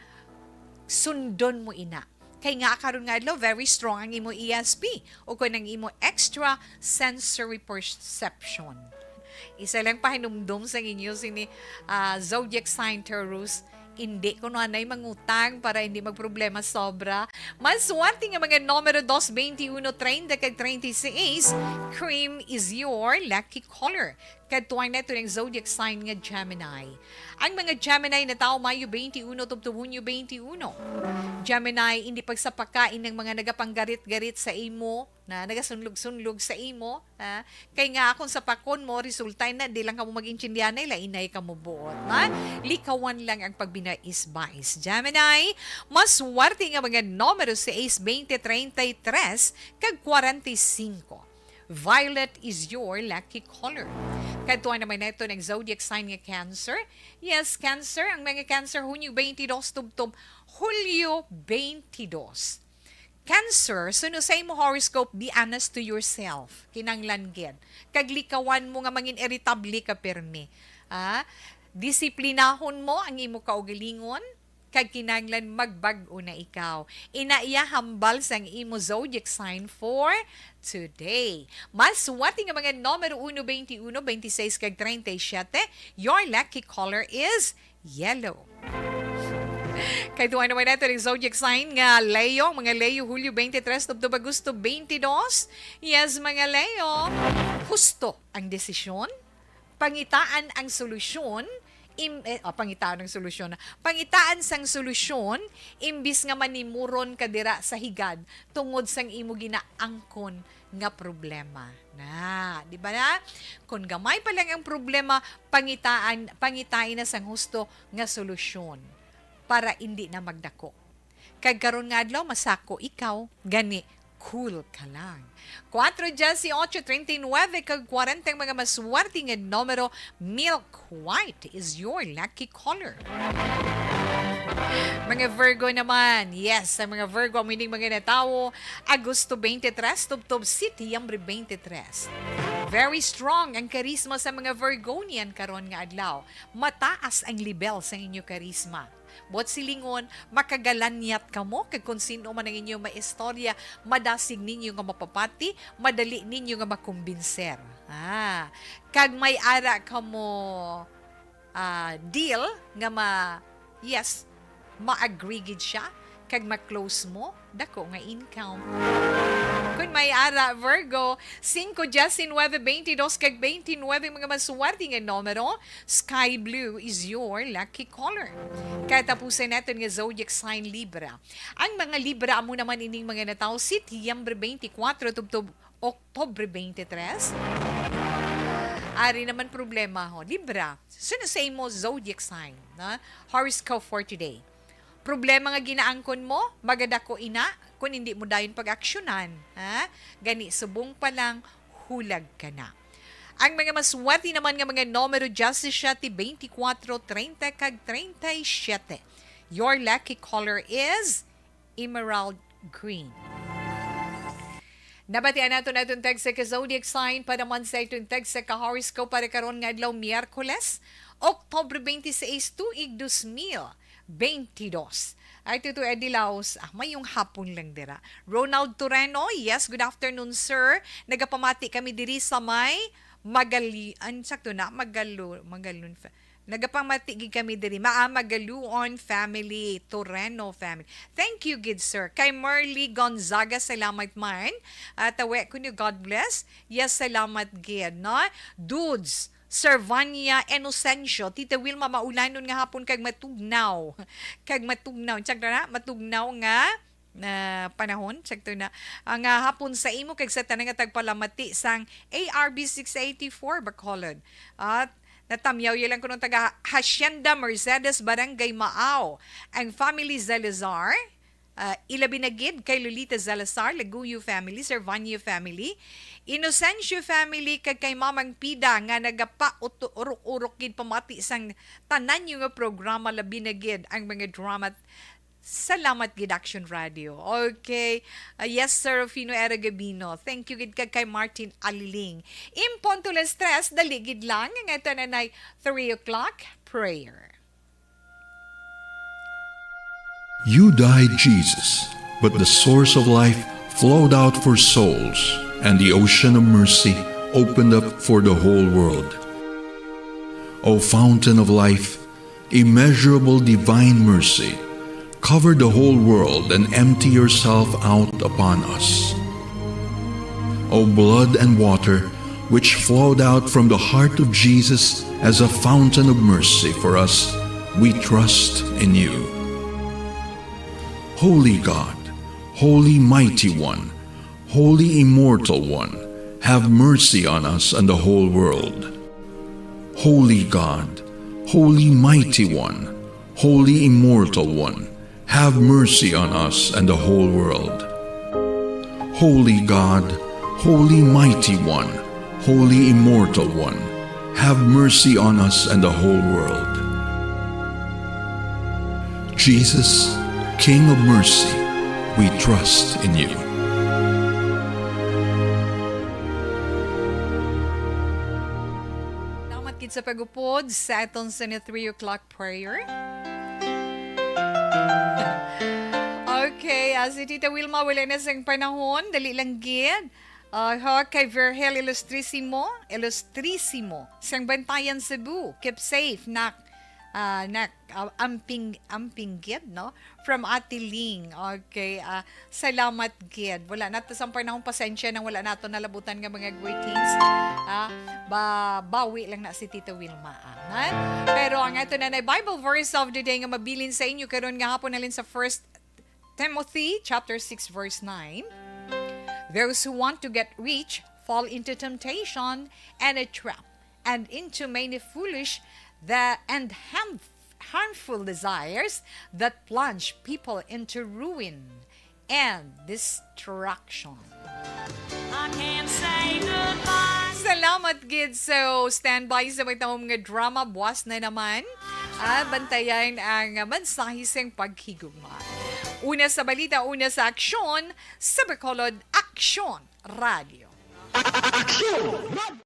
sundon mo ina. Kay nga karon nga adlaw, very strong ang imo E S P o kon ang imo extra sensory perception. Isa lang pahinumdom sa inyo sini, ah, zodiac sign, Taurus. Hindi ko na anay mangutang para hindi magproblema sobra. Mas swerte nga mga numero dos, twenty-uno, treinta kag treinta y seis, cream is your lucky color. Kadtuan nato ang zodiac sign nga Gemini. Ang mga Gemini natawo Mayo twenty-uno tubtob Hunyo twenty-uno. Gemini, hindi pagsapakain ng mga nagapanggarit-garit sa imo, na nagasunlog-sunlog sa imo, ha? Kay nga akong sapakon mo, resulta na, di lang kamo mag-intindihanay, lainay kamo buot, ha? Likawan lang ang pagbinais-bais. Gemini, mas swerte nga mga numero sais, twenty, treinta y tres, kag kwarenta y singko. Violet is your lucky color. Kadtuan naman nato ang zodiac sign nga Cancer. Yes, Cancer, ang mga Cancer, Hunyo twenty-dos tubtob Hulyo twenty-dos. Cancer, suno sa imo horoscope, be honest to yourself. Kinahanglan gid. Kag likawan mo nga mangin-iritable ka pirmi. Ah, disiplinahon mo ang imo kaugalingon, kag kinahanglan magbag-o na ikaw. Ina iya hambal sang imo zodiac sign for today. Mas swerte nga mga numero uno, twenty-uno, twenty-sais, kag treinta y siete, your lucky color is yellow. Kay tuwa naman nato ang zodiac sign nga Leo, mga Leo, Hulyo twenty-tres tubtob Agosto twenty-dos. Yes, mga Leo, husto ang desisyon, pangitaan ang solusyon, im, eh, ah, pangitaan ang solusyon, pangitaan sang solusyon, imbis nga manimuron ka dira sa higad tungod sang imo ginaangkon nga problema. Na, di ba na? Kung gamay pa lang ang problema, pangitaan, pangitain na sang husto nga solusyon para indi na magdako. Kag karon nga adlaw, masako ikaw, gani cool ka lang. Kuwatro, diyes y ocho, treinta y nuebe, kag kwarenta ang mga maswerte nga numero, milk white is your lucky color. Mga Virgo naman, yes, ang mga Virgo, amo ining mga natawo Agosto twenty-tres tubtob Setyembre twenty-tres. Very strong ang karisma sa mga Virgonian karon nga adlaw. Mataas ang level sa inyo karisma. Buot silingon, makagalanyat kamo kag kon sin-o man ang inyo maistorya, madasig ninyo nga mapapati, madali ninyo nga makumbinser. Ah, kag may ara kamo, ah, deal nga ma-, yes, ma-agree gid siya, kag ma-close mo, dako nga income. Kun may ara, Virgo, singko, diyes y nuebe, twenty-dos, kag twenty-nuebe, mga maswerte nga numero, sky blue is your lucky color. Katapusan naton nga zodiac sign, Libra. Ang mga Libra, amo naman ining mga natawo Setyembre twenty-four tubtob Oktubre twenty-three. Ari naman problema ho, Libra. Suno sa imo zodiac sign, na horoscope for today. Problema nga ginaangkon mo, magadako ina kung hindi mo dayon pag-aksyonan, ha? Gani, subong pa lang, hulag ka na. Ang mga maswerte naman nga mga numero, diyes y siyete, twenty-four, treinta, kag treinta y siete. Your lucky color is emerald green. Nabatian nato na itong tagsa ka zodiac sign para man sa itong tagsa ka horoscope para karon nga adlaw, Miyerkules, Oktubre twenty-six, tuig dos mil twenty-dos. Ay, Tutoy Eddie Laos, ah, mayong hapon lang dira. Ronald Toreno, yes, good afternoon, sir. Nagapamati kami diri sa may Magali-, an, sakto na, Magalu-, Magalun fa-, nagapamati gid kami diri. Maa Magaluon family, Toreno family. Thank you gid, sir. Kay Marley Gonzaga, salamat man. Ah, tawe ko niyo, God bless. Yes, salamat gid, no? Dudes, Servania Inocencio, Tita Wilma Maulanon nga hapon kag matugnaw. Kag matugnaw. Check na, matugnaw nga, na panahon. Check to na. Ang, ah, hapon sa imo kag sa tanan nga tagpalamati sang A R B six eighty-four Bacolod. At natamyaw ya lang kuno taga Hacienda Mercedes, Barangay Maaw. Ang family Zalazar, ah, ilabi na gid kay Lolita Zalazar, Laguyo family, Servania family, Inocencio family, kag kay Mamang Pida nga nagapa-, utu-, urok-urok gid pamati sang tanan niyo nga programa, labi na gid ang mga drama. Salamat gid, Action Radio. Okay. Ah, yes, Sir Rufino Era Gabino. Thank you gid kag kay Martin Aliling. In punto las tres, dali gid lang, nga ito na nay three o'clock prayer. You died, Jesus, But the source of life flowed out for souls, and the ocean of mercy opened up for the whole world. O fountain of life, immeasurable divine mercy, cover the whole world and empty yourself out upon us. O blood and water, which flowed out from the heart of Jesus as a fountain of mercy for us, we trust in you. Holy God, Holy Mighty One, Holy Immortal One, have mercy on us and the whole world. Holy God, Holy Mighty One, Holy Immortal One, have mercy on us and the whole world. Holy God, Holy Mighty One, Holy Immortal One, have mercy on us and the whole world. Jesus, King of mercy, we trust in you. Salamat gid sa pag-upod sa aton Sunday three o'clock prayer. Okay, ah, si Tita Wilma, wala na sang panahon. Dali lang gid. Ah, ho, kay Virgil Ilustrisimo, Ilustrisimo, sang Bantayan, Cebu. Keep safe, nak. Ah, nak, ah, amping, amping gid, no? From Ate Ling. Okay, ah, salamat gid. Wala na to sang panahon, pasensya nang wala nato nalabutan nga mga greetings. Ah, ba, bawi lang na si Tita Wilma, ah, ha? Pero ang ato na, na Bible verse of the day nga mabilin sa inyo karon nga hapon, halin sa First Timothy chapter six, verse nine, "Those who want to get rich fall into temptation and a trap, and into many foolish the, and harm, harmful desires that plunge people into ruin and destruction." I can't say goodbye. Salamat gid sa standby sa mga taong mga drama. Buwas na naman. Ah, bantayan ang mensahe sang paghigugma. Una sa balita, una sa aksyon, sa Bacolod Aksyon Radio. Aksyon!